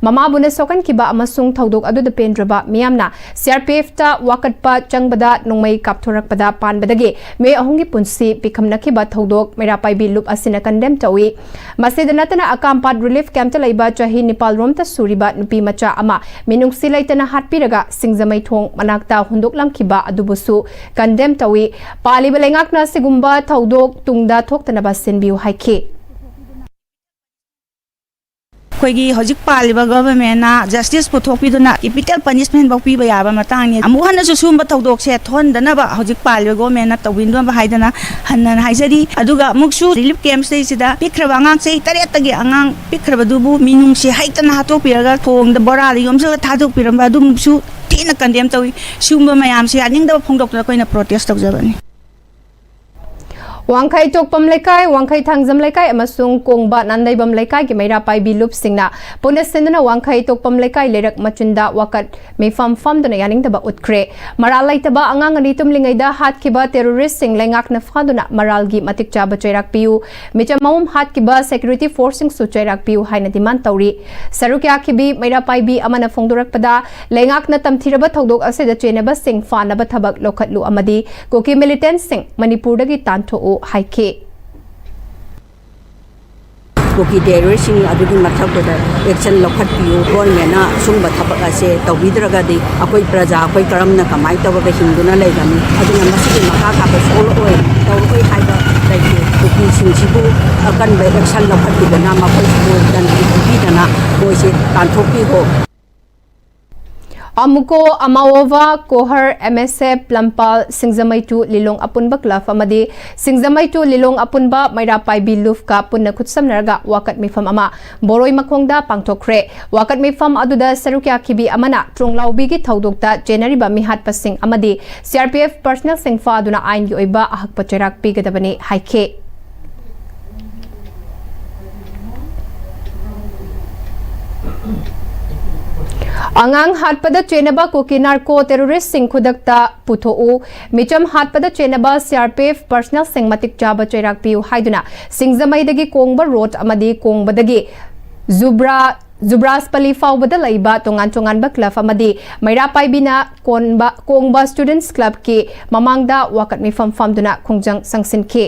ꯃꯃꯥꯕꯨꯅ ꯁꯣꯛꯍꯟꯈꯤꯕ ꯑꯃꯁꯨꯡ ꯊꯧꯗꯣꯛ ꯑꯗꯨꯗ ꯄꯦꯟꯗ꯭ꯔꯕ ꯃꯤꯌꯥꯝꯅ C R P F ꯇ ꯋꯥꯀꯠꯄ ꯆꯪꯕꯗ ꯅꯣꯡꯃꯩ ꯀꯥꯞꯊꯣꯔꯛꯄꯗ ꯄꯥꯟꯕꯗꯒꯤ ꯃꯤꯑꯣꯏ ꯑꯍꯨꯝꯒꯤ ꯄꯨꯟꯁꯤ ꯄꯤꯈꯝꯅꯈꯤꯕ ꯊꯧꯗꯣꯛ ꯃꯩꯔꯥ ꯄꯥꯏꯕꯤ ꯂꯨꯞ ꯑꯁꯤꯅ condemn ꯇꯧꯏ꯫ ꯃꯁꯤꯗ ꯅꯠꯇꯅ ꯑꯀꯥꯝꯄꯥꯠ relief camp ꯇ ꯂꯩꯕ ꯆꯍꯤ ꯅꯤꯄꯥꯜ ꯔꯣꯝꯇ ꯁꯨꯔꯤꯕ ꯅꯨꯄꯤ ꯃꯆꯥ ꯑꯃ ꯃꯤꯅꯨꯡꯁꯤ ꯂꯩꯇꯅ ꯍꯥꯠꯄꯤꯔꯒ ꯁꯤꯡꯖꯃꯩ ꯊꯣꯡ ꯃꯅꯥꯛꯇ ꯍꯨꯟꯗꯣꯛꯂꯝꯈꯤꯕ ꯑꯗꯨꯕꯨꯁꯨ condemn ꯇꯧꯏ꯫ ꯄꯥꯜꯂꯤꯕ ꯂꯩꯉꯥꯛꯅ ꯁꯤꯒꯨꯝꯕ ꯊꯧꯗꯣꯛ ꯇꯨꯡꯗ ꯊꯣꯛꯇꯅꯕ ꯁꯤꯟꯕꯤꯌꯨ ꯍꯥꯏꯈꯤ꯫ ꯑꯩꯈꯣꯏꯒꯤ ꯍꯧꯖꯤꯛ ꯄꯥꯜꯂꯤꯕ government ꯅ justice ꯄꯨꯊꯣꯛꯄꯤꯗꯨꯅ capital punishment ꯐꯥꯎ ꯄꯤꯕ ꯌꯥꯕ ꯃꯇꯥꯡꯅꯤ꯫ ꯑꯃꯨꯛ ꯍꯟꯅꯁꯨ ꯁꯨꯝꯕ ꯊꯧꯗꯣꯛꯁꯦ ꯊꯣꯛꯍꯟꯗꯅꯕ ꯍꯧꯖꯤꯛ ꯄꯥꯜꯂꯤꯕ government ꯅ ꯇꯧꯕꯤꯅꯕ ꯍꯥꯏꯗꯅ ꯍꯟꯅ ꯍꯥꯏꯖꯔꯤ꯫ ꯑꯗꯨꯒ ꯑꯃꯨꯛꯁꯨ relief camp ꯁꯤꯗꯩꯁꯤꯗ ꯄꯤꯛꯈ꯭ꯔꯕ ꯑꯉꯥꯡ ꯆꯍꯤ ꯇꯔꯦꯠꯇꯒꯤ ꯑꯉꯥꯡ ꯄꯤꯛꯈ꯭ꯔꯕꯗꯨꯕꯨ ꯃꯤꯅꯨꯡꯁꯤ ꯍꯩꯇꯅ ꯍꯥꯠꯇꯣꯛꯄꯤꯔꯒ ꯊꯣꯡꯗ ꯕꯣꯔꯥꯗ ꯌꯣꯝꯁꯤꯜꯂꯒ ꯊꯥꯗꯣꯛꯄꯤꯔꯝꯕ ꯑꯗꯨꯃꯛꯁꯨ ꯊꯤꯅ condemn ꯇꯧꯏ꯫ ꯁꯤꯒꯨꯝꯕ ꯃꯌꯥꯝꯁꯦ ꯌꯥꯅꯤꯡꯗꯕ ꯐꯣꯡꯗꯣꯛꯇꯨꯅ ꯑꯩꯈꯣꯏꯅ protest ꯇꯧꯖꯕꯅꯤ꯫ ꯋꯥꯡꯈꯩ ꯇꯣꯛꯄꯝ ꯂꯩꯀꯥꯏ, ꯋꯥꯡꯈꯩ ꯊꯥꯡꯖꯝ ꯂꯩꯀꯥꯏ ꯑꯃꯁꯨꯡ ꯀꯣꯡꯕ ꯅꯥꯟꯗꯩꯕꯝ ꯂꯩꯀꯥꯏꯒꯤ ꯃꯩꯔꯥ ꯄꯥꯏꯕꯤ ꯂꯨꯞꯁꯤꯡꯅ ꯄꯨꯟꯅ ꯁꯤꯟꯗꯨꯅ ꯋꯥꯡꯈꯩ ꯇꯣꯛꯄꯝ ꯂꯩꯀꯥꯏ ꯂꯩꯔꯛ ꯃꯆꯤꯟꯗ ꯋꯥꯀꯠ ꯃꯤꯐꯝ ꯐꯝꯗꯨꯅ ꯌꯥꯅꯤꯡꯗꯕ ꯎꯠꯈ꯭ꯔꯦ꯫ ꯃꯔꯥꯜ ꯂꯩꯇꯕ ꯑꯉꯥꯡ ꯑꯅꯤ ꯇꯨꯝꯂꯤꯉꯩꯗ ꯍꯥꯠꯈꯤꯕ ꯇꯦꯔꯣꯔꯤꯁ꯭ꯠꯁꯤꯡ ꯂꯩꯉꯥꯛꯅ ꯐꯥꯗꯨꯅ ꯃꯔꯥꯜꯒꯤ ꯃꯇꯤꯛ ꯆꯥꯕ ꯆꯩꯔꯥꯛ ꯄꯤꯌꯨ, ꯃꯤꯆꯝ ꯑꯍꯨꯝ ꯍꯥꯠꯈꯤꯕ ꯁꯦꯀ꯭ꯌꯨꯔꯤꯇꯤ ꯐꯣꯔꯁꯁꯤꯡꯁꯨ ꯆꯩꯔꯥꯛ ꯄꯤꯌꯨ ꯍꯥꯏꯅ ꯗꯤꯃꯥꯟ ꯇꯧꯔꯤ꯫ ꯁꯔꯨꯛ ꯌꯥꯈꯤꯕꯤ ꯃꯩꯔꯥ ꯄꯥꯏꯕꯤ ꯑꯃꯅ ꯐꯣꯡꯗꯣꯔꯛꯄꯗ, ꯂꯩꯉꯥꯛꯅ ꯇꯝꯊꯤꯔꯕ ꯊꯧꯗꯣꯛ ꯑꯁꯤꯗ ꯆꯦꯟꯅꯕꯁꯤꯡ ꯐꯥꯅꯕ ꯊꯕꯛ ꯂꯧꯈꯠꯂꯨ ꯑꯃꯗꯤ ꯀꯨꯀꯤ ꯃꯤꯂꯤꯇꯦꯟꯠꯁꯤꯡ ꯃꯅꯤꯄꯨꯔꯗꯒꯤ ꯇꯥꯟꯊꯣꯛꯎ ꯍꯥꯏꯈꯤ꯫ ꯀꯨꯀꯤ ꯇꯦꯔꯣꯔꯤꯁ꯭ꯠꯁꯤꯡ ꯑꯗꯨꯒꯤ ꯃꯊꯛꯇꯨꯗ ꯑꯦꯛꯁꯟ ꯂꯧꯈꯠꯄꯤꯌꯨ꯫ ꯒꯣꯔꯃꯦꯟꯅ ꯑꯁꯨꯝꯕ ꯊꯕꯛ ꯑꯁꯦ ꯇꯧꯕꯤꯗ꯭ꯔꯒꯗꯤ ꯑꯩꯈꯣꯏ ꯄ꯭ꯔꯖꯥ, ꯑꯩꯈꯣꯏ ꯀꯔꯝꯅ, ꯀꯃꯥꯏꯅ ꯇꯧꯔꯒ ꯍꯤꯡꯗꯨꯅ ꯂꯩꯒꯅꯤ? ꯑꯗꯨꯅ ꯃꯁꯤꯒꯤ ꯃꯈꯥ ꯊꯥꯕ ꯁꯣꯛꯂꯛꯑꯣꯏ, ꯇꯧꯔꯛꯑꯣꯏ ꯍꯥꯏꯕ ꯂꯩꯇꯦ꯫ ꯀꯨꯀꯤꯁꯤꯡꯁꯤꯕꯨ ꯑꯀꯟꯕ ꯑꯦꯛꯁꯟ ꯂꯧꯈꯠꯄꯤꯗꯅ, ꯃꯈꯣꯏꯁꯤꯕꯨ ꯗꯟꯗꯤ ꯄꯤꯕꯤꯗꯅ ꯃꯣꯏꯁꯦ ꯇꯥꯟꯊꯣꯛꯄꯤꯈꯣ꯫ ꯑꯃꯨꯀꯣ, ꯑꯃꯥꯋꯣꯚꯥ, ꯀꯣꯍꯔ, ꯑꯦꯝ ꯑꯦꯁ ꯑꯦꯐ, ꯂꯝꯄꯥꯜ, ꯁꯤꯡꯖꯃꯩ ꯇꯨ ꯂꯤꯂꯣꯡ ꯑꯄꯨꯟꯕ ꯀ꯭ꯂꯕ ꯑꯃꯗꯤ ꯁꯤꯡꯖꯃꯩ ꯇꯨ ꯂꯤꯂꯣꯡ ꯑꯄꯨꯟꯕ ꯃꯩꯔꯥ ꯄꯥꯏꯕꯤ ꯂꯨꯞꯀ ꯄꯨꯟꯅ ꯈꯨꯠꯁꯝꯅꯔꯒ ꯋꯥꯀꯠ ꯃꯤꯐꯝ ꯑꯃ ꯕꯣꯔꯣꯏ ꯃꯈꯣꯡꯗ ꯄꯥꯡꯊꯣꯛꯈ꯭ꯔꯦ꯫ ꯋꯥꯀꯠ ꯃꯤꯐꯝ ꯑꯗꯨꯗ ꯁꯔꯨꯛ ꯌꯥꯈꯤꯕꯤ ꯑꯃꯅ ꯇ꯭ꯔꯣꯡꯂꯥꯎꯕꯤꯒꯤ ꯊꯧꯗꯣꯛꯇ ꯆꯦꯟꯅꯔꯤꯕ ꯃꯤꯍꯥꯠꯄꯁꯤꯡ ꯑꯃꯗꯤ ꯁꯤ ꯑꯥꯔ ꯄꯤ ꯑꯦꯐ ꯄꯔꯁꯅꯦꯜꯁꯤꯡ ꯐꯥꯗꯨꯅ ꯑꯥꯏꯟꯒꯤ ꯑꯣꯏꯕ ꯑꯍꯛꯄ ꯆꯩꯔꯥꯛ ꯄꯤꯒꯗꯕꯅꯤ ꯍꯥꯏꯈꯤ꯫ ꯑꯉꯥꯡ ꯍꯥꯠꯄꯗ ꯆꯦꯟꯅꯕ ꯀꯨꯀꯤ ꯅꯥꯔꯀꯣ ꯇꯦꯔꯣꯔꯤꯁ꯭ꯠꯁꯤꯡ ꯈꯨꯗꯛꯇ ꯄꯨꯊꯣꯛꯎ, ꯃꯤꯆꯝ ꯍꯥꯠꯄꯗ ꯆꯦꯟꯅꯕ ꯁꯤ ꯑꯥꯔ ꯄꯤ ꯑꯦꯐ ꯄꯔꯁꯅꯦꯜꯁꯤꯡ ꯃꯇꯤꯛ ꯆꯥꯕ ꯆꯩꯔꯥꯛ ꯄꯤꯌꯨ ꯍꯥꯏꯗꯨꯅ ꯁꯤꯡꯖꯃꯩꯗꯒꯤ ꯀꯣꯡꯕ ꯔꯣꯗ ꯑꯃꯗꯤ ꯀꯣꯡꯕꯗꯒꯤ ꯖꯨꯕ꯭ꯔꯥ, ꯖꯨꯕ꯭ꯔꯥꯖꯄꯂꯤ ꯐꯥꯎꯕꯗ ꯂꯩꯕ ꯇꯣꯉꯥꯟ ꯇꯣꯉꯥꯟꯕ ꯀ꯭ꯂꯕ ꯑꯃꯗꯤ ꯃꯩꯔꯥ ꯄꯥꯏꯕꯤꯅ ꯀꯣꯟꯕ, ꯀꯣꯡꯕ ꯁ꯭ꯇꯨꯗꯦꯟꯠꯁ ꯀ꯭ꯂꯕꯀꯤ ꯃꯃꯥꯡꯗ ꯋꯥꯀꯠ ꯃꯤꯐꯝ ꯐꯝꯗꯨꯅ ꯈꯣꯡꯖꯪ ꯆꯪꯁꯤꯟꯈꯤ꯫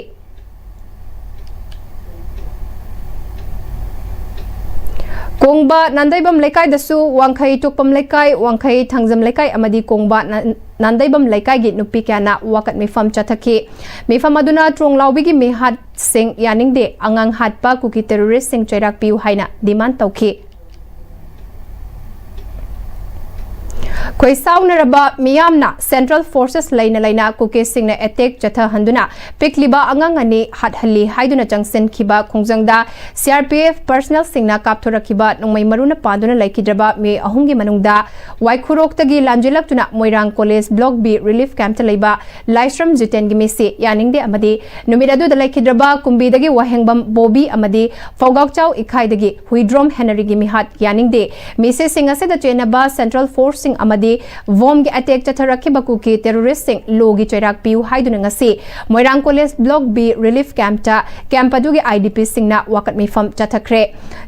ꯀꯣꯡꯕ ꯅꯥꯟꯗꯩꯕꯝ ꯂꯩꯀꯥꯏꯗꯁꯨ ꯋꯥꯡꯈꯩ ꯇꯣꯛꯄꯝ ꯂꯩꯀꯥꯏ, ꯋꯥꯡꯈꯩ ꯊꯥꯡꯖꯝ ꯂꯩꯀꯥꯏ ꯑꯃꯗꯤ ꯀꯣꯡꯕ ꯅꯥ-, ꯅꯥꯟꯗꯩꯕꯝ ꯂꯩꯀꯥꯏꯒꯤ ꯅꯨꯄꯤ ꯀꯌꯥꯅ ꯋꯥꯀꯠ ꯃꯤꯐꯝ ꯆꯠꯊꯈꯤ꯫ ꯃꯤꯐꯝ ꯑꯗꯨꯅ ꯇ꯭ꯔꯣꯡꯂꯥꯎꯕꯤꯒꯤ ꯃꯤꯍꯥꯠꯁꯤꯡ ꯌꯥꯅꯤꯡꯗꯦ, ꯑꯉꯥꯡ ꯍꯥꯠꯄ ꯀꯨꯀꯤ ꯇꯦꯔꯣꯔꯤꯁ꯭ꯠꯁꯤꯡ ꯆꯩꯔꯥꯛ ꯄꯤꯌꯨ ꯍꯥꯏꯅ ꯗꯤꯃꯥꯟ ꯇꯧꯈꯤ꯫ ꯈꯣꯏꯁꯥꯎꯅꯔꯕ ꯃꯤꯌꯥꯝꯅ Central Forces ꯂꯩꯅ ꯂꯩꯅ ꯀꯨꯀꯤꯁꯤꯡꯅ attack ꯆꯠꯊꯍꯟꯗꯨꯅ ꯄꯤꯛꯂꯤꯕ ꯑꯉꯥꯡ ꯑꯅꯤ ꯍꯥꯠꯍꯜꯂꯤ ꯍꯥꯏꯗꯨꯅ ꯆꯪꯁꯤꯟꯈꯤꯕ ꯈꯣꯡꯖꯪꯗ C R P F personnelꯁꯤꯡꯅ ꯀꯥꯞꯊꯣꯔꯛꯈꯤꯕ ꯅꯣꯡꯃꯩ ꯃꯔꯨꯅ ꯄꯥꯟꯗꯨꯅ ꯂꯩꯈꯤꯗ꯭ꯔꯕ ꯃꯤꯑꯣꯏ ꯑꯍꯨꯝꯒꯤ ꯃꯅꯨꯡꯗ ꯋꯥꯏꯈꯨꯔꯣꯛꯇꯒꯤ ꯂꯥꯟꯖꯦꯜꯂꯛꯇꯨꯅ ꯃꯣꯏꯔꯥꯡ College Block B Relief Campꯇ ꯂꯩꯕ ꯂꯥꯏꯁ꯭ꯔꯝ ꯖꯤꯇꯦꯟꯒꯤ ꯃꯤꯁꯤ ꯌꯥꯅꯤꯡꯗꯦ ꯑꯃꯗꯤ ꯅꯨꯃꯤꯠ ꯑꯗꯨꯗ ꯂꯩꯈꯤꯗ꯭ꯔꯕ ꯀꯨꯝꯕꯤꯗꯒꯤ ꯋꯥꯍꯦꯡꯕꯝ ꯕꯣꯕꯤ ꯑꯃꯗꯤ ꯐꯧꯒꯥꯛꯆꯥꯎ ꯏꯈꯥꯏꯗꯒꯤ ꯍꯨꯏꯗ꯭ꯔꯣꯝ ꯍꯦꯅꯔꯤꯒꯤ ꯃꯤꯍꯥꯠ ꯌꯥꯅꯤꯡꯗꯦ꯫ ꯃꯤꯁꯤꯁꯤꯡ ꯑꯁꯤꯗ ꯆꯦꯟꯅꯕ Central Forceꯁꯤꯡ ꯑꯃꯗꯤ ꯕꯣꯝꯒꯤ attack ꯆꯠꯊꯔꯛꯈꯤꯕ ꯀꯨꯀꯤ terroristꯁꯤꯡ ꯂꯣꯒꯤ ꯆꯩꯔꯥꯛ ꯄꯤꯌꯨ ꯍꯥꯏꯗꯨꯅ ꯉꯁꯤ ꯃꯣꯏꯔꯥꯡ College Block B Relief Campꯇ camp ꯑꯗꯨꯒꯤ I D Pꯁꯤꯡꯅ ꯋꯥꯀꯠ ꯃꯤꯐꯝ ꯆꯠꯊꯈ꯭ꯔꯦ꯫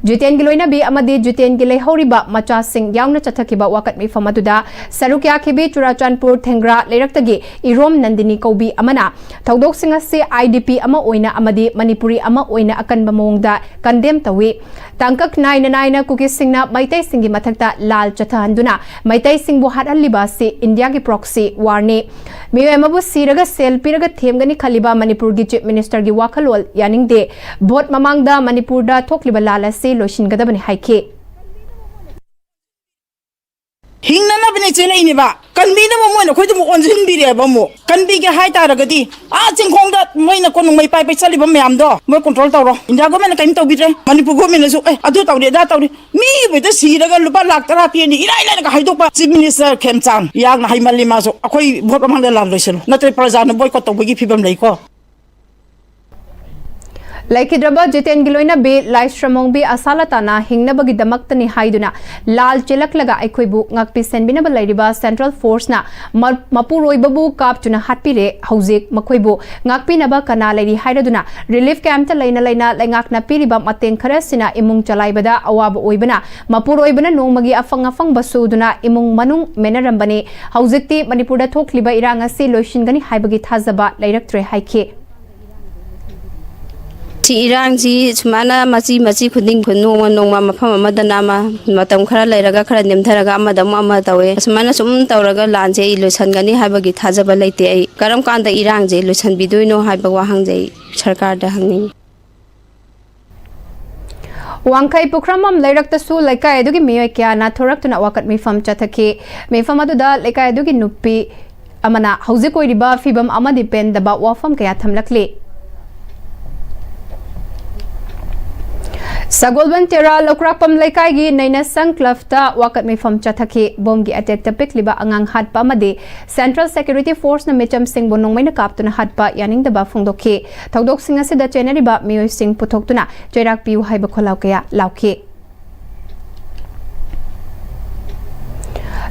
ꯖꯤꯇꯦꯟꯒꯤ ꯂꯣꯏꯅꯕꯤ ꯑꯃꯗꯤ ꯖꯤꯇꯦꯟꯒꯤ ꯂꯩꯍꯧꯔꯤꯕ ꯃꯆꯥꯁꯤꯡ ꯌꯥꯎꯅ ꯆꯠꯊꯈꯤꯕ ꯋꯥꯀꯠ ꯃꯤꯐꯝ ꯑꯗꯨꯗ ꯁꯔꯨꯛ ꯌꯥꯈꯤꯕꯤ ꯆꯨꯔꯥꯆꯥꯟꯄꯨꯔ ꯊꯦꯡꯒ꯭ꯔꯥ ꯂꯩꯔꯛꯇꯒꯤ ꯏꯔꯣꯝ ꯅꯟꯗꯤꯅꯤ ꯀꯧꯕꯤ ꯑꯃꯅ ꯊꯧꯗꯣꯛꯁꯤꯡ ꯑꯁꯤ I D P ꯑꯃ ꯑꯣꯏꯅ ꯑꯃꯗꯤ ꯃꯅꯤꯄꯨꯔꯤ ꯑꯃ ꯑꯣꯏꯅ ꯑꯀꯟꯕ ꯃꯑꯣꯡꯗ condemn ꯇꯧꯏ꯫ ꯇꯥꯡꯀꯛ ꯅꯥꯏꯅ ꯅꯥꯏꯅ ꯀꯨꯀꯤꯁꯤꯡꯅ ꯃꯩꯇꯩꯁꯤꯡꯒꯤ ꯃꯊꯛꯇ ꯂꯥꯜ ꯆꯠꯊꯍꯟꯗꯨꯅ ꯃꯩꯇꯩꯁꯤꯡꯕꯨ ꯍꯥꯠꯍꯜꯂꯤꯕ ꯑꯁꯤ ꯏꯟꯗꯤꯌꯥꯒꯤ proxy warꯅꯤ꯫ ꯃꯤꯑꯣꯏ ꯑꯃꯕꯨ ꯁꯤꯔꯒ ꯁꯦꯜ ꯄꯤꯔꯒ ꯊꯦꯝꯒꯅꯤ ꯈꯜꯂꯤꯕ ꯃꯅꯤꯄꯨꯔꯒꯤ Chief Ministerꯒꯤ ꯋꯥꯈꯜꯂꯣꯟ ꯌꯥꯅꯤꯡꯗꯦ꯫ Vote ꯃꯃꯥꯡꯗ ꯃꯅꯤꯄꯨꯔꯗ ꯊꯣꯛꯂꯤꯕ ꯂꯥꯜ ꯑꯁꯤ ꯂꯣꯏꯁꯤꯟꯒꯗꯕꯅꯤ ꯍꯥꯏꯈꯤ꯫ ꯍꯤꯡꯅꯅꯕꯅꯦ ꯆꯦꯜꯂꯛꯏꯅꯦꯕ꯫ ꯀꯟꯕꯤꯅꯕ ꯃꯣꯏꯅ ꯑꯩꯈꯣꯏꯗ ꯑꯃꯨꯛ ꯑꯣꯟꯁꯤꯟꯕꯤꯔꯦꯕ꯫ ꯑꯃꯨꯛ ꯀꯟꯕꯤꯒꯦ ꯍꯥꯏꯇꯥꯔꯒꯗꯤ ꯑꯥ ꯆꯤꯡꯈꯣꯡꯗ ꯃꯣꯏꯅ ꯀꯣꯅꯨꯡ ꯃꯩ ꯄꯥꯏꯕꯩ ꯆꯠꯂꯤꯕ ꯃꯌꯥꯝꯗꯣ ꯃꯣꯏ control ꯇꯧꯔꯣ꯫ India Governmentꯅ ꯀꯔꯤꯝ ꯇꯧꯕꯤꯗ꯭ꯔꯦ꯫ ꯃꯅꯤꯄꯨꯔ Governmentꯅꯁꯨ "ꯑꯦ, ꯑꯗꯨ ꯇꯧꯔꯦ, ꯑꯗꯥ ꯇꯧꯔꯦ", ꯃꯤꯕꯨꯗ ꯁꯤꯔꯒ ꯂꯨꯄꯥ ꯂꯥꯛ ꯇꯔꯥ ꯄꯤꯔꯅꯤ ꯏꯔꯥꯏ ꯂꯥꯏꯅꯒ ꯍꯥꯏꯗꯣꯛꯄ꯫ Chief Minister ꯈꯦꯝꯆꯥꯟ ꯌꯥꯝꯅ ꯍꯩꯃꯜꯂꯤ꯫ ꯃꯥꯁꯨ ꯑꯩꯈꯣꯏ vote ꯃꯃꯥꯡꯗ ꯂꯥꯟ ꯂꯣꯏꯁꯤꯜꯂꯨ, ꯅꯠꯇ꯭ꯔꯗꯤ ꯄ꯭ꯔꯖꯥꯅ boycott ꯇꯧꯕꯒꯤ ꯐꯤꯕꯝ ꯂꯩꯀꯣ꯫ ꯂꯩꯈꯤꯗ꯭ꯔꯕ ꯖꯤꯇꯦꯟꯒꯤ ꯂꯣꯏꯅꯕꯤ ꯂꯥꯏꯁ꯭ꯔꯃꯣꯡꯕꯤ ꯑꯁꯥꯂꯇꯥꯅ ꯍꯤꯡꯅꯕꯒꯤꯗꯃꯛꯇꯅꯤ ꯍꯥꯏꯗꯨꯅ ꯂꯥꯜ ꯆꯦꯜꯂꯛꯂꯒ ꯑꯩꯈꯣꯏꯕꯨ ꯉꯥꯛꯄꯤ ꯁꯦꯟꯕꯤꯅꯕ ꯂꯩꯔꯤꯕ Central Forceꯅ ꯃ-, ꯃꯄꯨꯔꯣꯏꯕꯕꯨ ꯀꯥꯞꯇꯨꯅ ꯍꯥꯠꯄꯤꯔꯦ꯫ ꯍꯧꯖꯤꯛ ꯃꯈꯣꯏꯕꯨ ꯉꯥꯛꯄꯤꯅꯕ ꯀꯅꯥ ꯂꯩꯔꯤ ꯍꯥꯏꯔꯗꯨꯅ relief campꯇ ꯂꯩꯅ ꯂꯩꯅ ꯂꯩꯉꯥꯛꯅ ꯄꯤꯔꯤꯕ ꯃꯇꯦꯡ ꯈꯔꯁꯤꯅ ꯏꯃꯨꯡ ꯆꯂꯥꯏꯕꯗ ꯑꯋꯥꯕ ꯑꯣꯏꯕꯅ ꯃꯄꯨꯔꯣꯏꯕꯅ ꯅꯣꯡꯃꯒꯤ ꯑꯐꯪ ꯑꯐꯪꯕ ꯁꯨꯗꯨꯅ ꯏꯃꯨꯡ ꯃꯅꯨꯡ ꯃꯦꯟꯅꯔꯝꯕꯅꯤ꯫ ꯍꯧꯖꯤꯛꯇꯤ ꯃꯅꯤꯄꯨꯔꯗ ꯊꯣꯛꯂꯤꯕ ꯏꯔꯥꯡ ꯑꯁꯤ ꯂꯣꯏꯁꯤꯟꯒꯅꯤ ꯍꯥꯏꯕꯒꯤ ꯊꯥꯖꯕ ꯂꯩꯔꯛꯇ꯭ꯔꯦ ꯍꯥꯏꯈꯤ꯫ ꯁꯤ ꯏꯔꯥꯡꯁꯤ ꯁꯨꯃꯥꯏꯅ ꯃꯆꯤ ꯃꯆꯤ ꯈꯨꯗꯤꯡ ꯅꯣꯡꯃ ꯅꯣꯡꯃ ꯃꯐꯝ ꯑꯃꯗꯅ ꯑꯃ, ꯃꯇꯝ ꯈꯔ ꯂꯩꯔꯒ ꯈꯔ ꯅꯦꯝꯊꯔꯒ ꯑꯃꯗ ꯑꯃꯨꯛ ꯑꯃ ꯇꯧꯋꯦ꯫ ꯑꯁꯨꯃꯥꯏꯅ ꯁꯨꯝ ꯇꯧꯔꯒ ꯂꯥꯟꯁꯦ ꯑꯩ ꯂꯣꯏꯁꯟꯒꯅꯤ ꯍꯥꯏꯕꯒꯤ ꯊꯥꯖꯕ ꯂꯩꯇꯦ꯫ ꯑꯩ ꯀꯔꯝ ꯀꯥꯟꯗ ꯏꯔꯥꯡꯁꯦ ꯂꯣꯏꯁꯟꯕꯤꯗꯣꯏꯅꯣ ꯍꯥꯏꯕ ꯋꯥꯍꯪꯁꯦ ꯑꯩ ꯁꯔꯀꯥꯔꯗ ꯍꯪꯅꯤꯡꯉꯤ꯫ ꯋꯥꯡꯈꯩ ꯄꯨꯈ꯭ꯔꯝꯕꯝ ꯂꯩꯔꯛꯇꯁꯨ ꯂꯩꯀꯥꯏ ꯑꯗꯨꯒꯤ ꯃꯤꯑꯣꯏ ꯀꯌꯥꯅ ꯊꯣꯔꯛꯇꯨꯅ ꯋꯥꯀꯠ ꯃꯤꯐꯝ ꯆꯠꯊꯈꯤ꯫ ꯃꯤꯐꯝ ꯑꯗꯨꯗ ꯂꯩꯀꯥꯏ ꯑꯗꯨꯒꯤ ꯅꯨꯄꯤ ꯑꯃꯅ ꯍꯧꯖꯤꯛ ꯑꯣꯏꯔꯤꯕ ꯐꯤꯕꯝ ꯑꯃꯗꯤ ꯄꯦꯟꯗꯕ ꯋꯥꯐꯝ ꯀꯌꯥ ꯊꯝꯂꯛꯂꯤ꯫ ꯁꯒꯣꯜꯕꯟ ꯇꯦꯔꯥ ꯂꯧꯀ꯭ꯔꯥꯛꯄꯝ ꯂꯩꯀꯥꯏꯒꯤ ꯅꯩꯅꯁꯪ ꯀ꯭ꯂꯕꯇ ꯋꯥꯀꯠ ꯃꯤꯐꯝ ꯆꯠꯊꯈꯤ꯫ ꯕꯣꯝꯒꯤ ꯑꯦꯇꯦꯛꯇ ꯄꯤꯛꯂꯤꯕ ꯑꯉꯥꯡ ꯍꯥꯠꯄ ꯑꯃꯗꯤ ꯁꯦꯟꯇ꯭ꯔꯦꯜ ꯁꯦꯀ꯭ꯌꯨꯔꯤꯇꯤ ꯐꯣꯔꯁꯅ ꯃꯤꯆꯝꯁꯤꯡꯕꯨ ꯅꯣꯡꯃꯩꯅ ꯀꯥꯞꯇꯨꯅ ꯍꯥꯠꯄ ꯌꯥꯅꯤꯡꯗꯕ ꯐꯣꯡꯗꯣꯛꯈꯤ꯫ ꯊꯧꯗꯣꯛꯁꯤꯡ ꯑꯁꯤꯗ ꯆꯦꯟꯅꯔꯤꯕ ꯃꯤꯑꯣꯏꯁꯤꯡ ꯄꯨꯊꯣꯛꯇꯨꯅ ꯆꯩꯔꯥꯛ ꯄꯤꯌꯨ ꯍꯥꯏꯕ ꯈꯣꯜꯂꯥꯎ ꯀꯌꯥ ꯂꯥꯎꯈꯤ꯫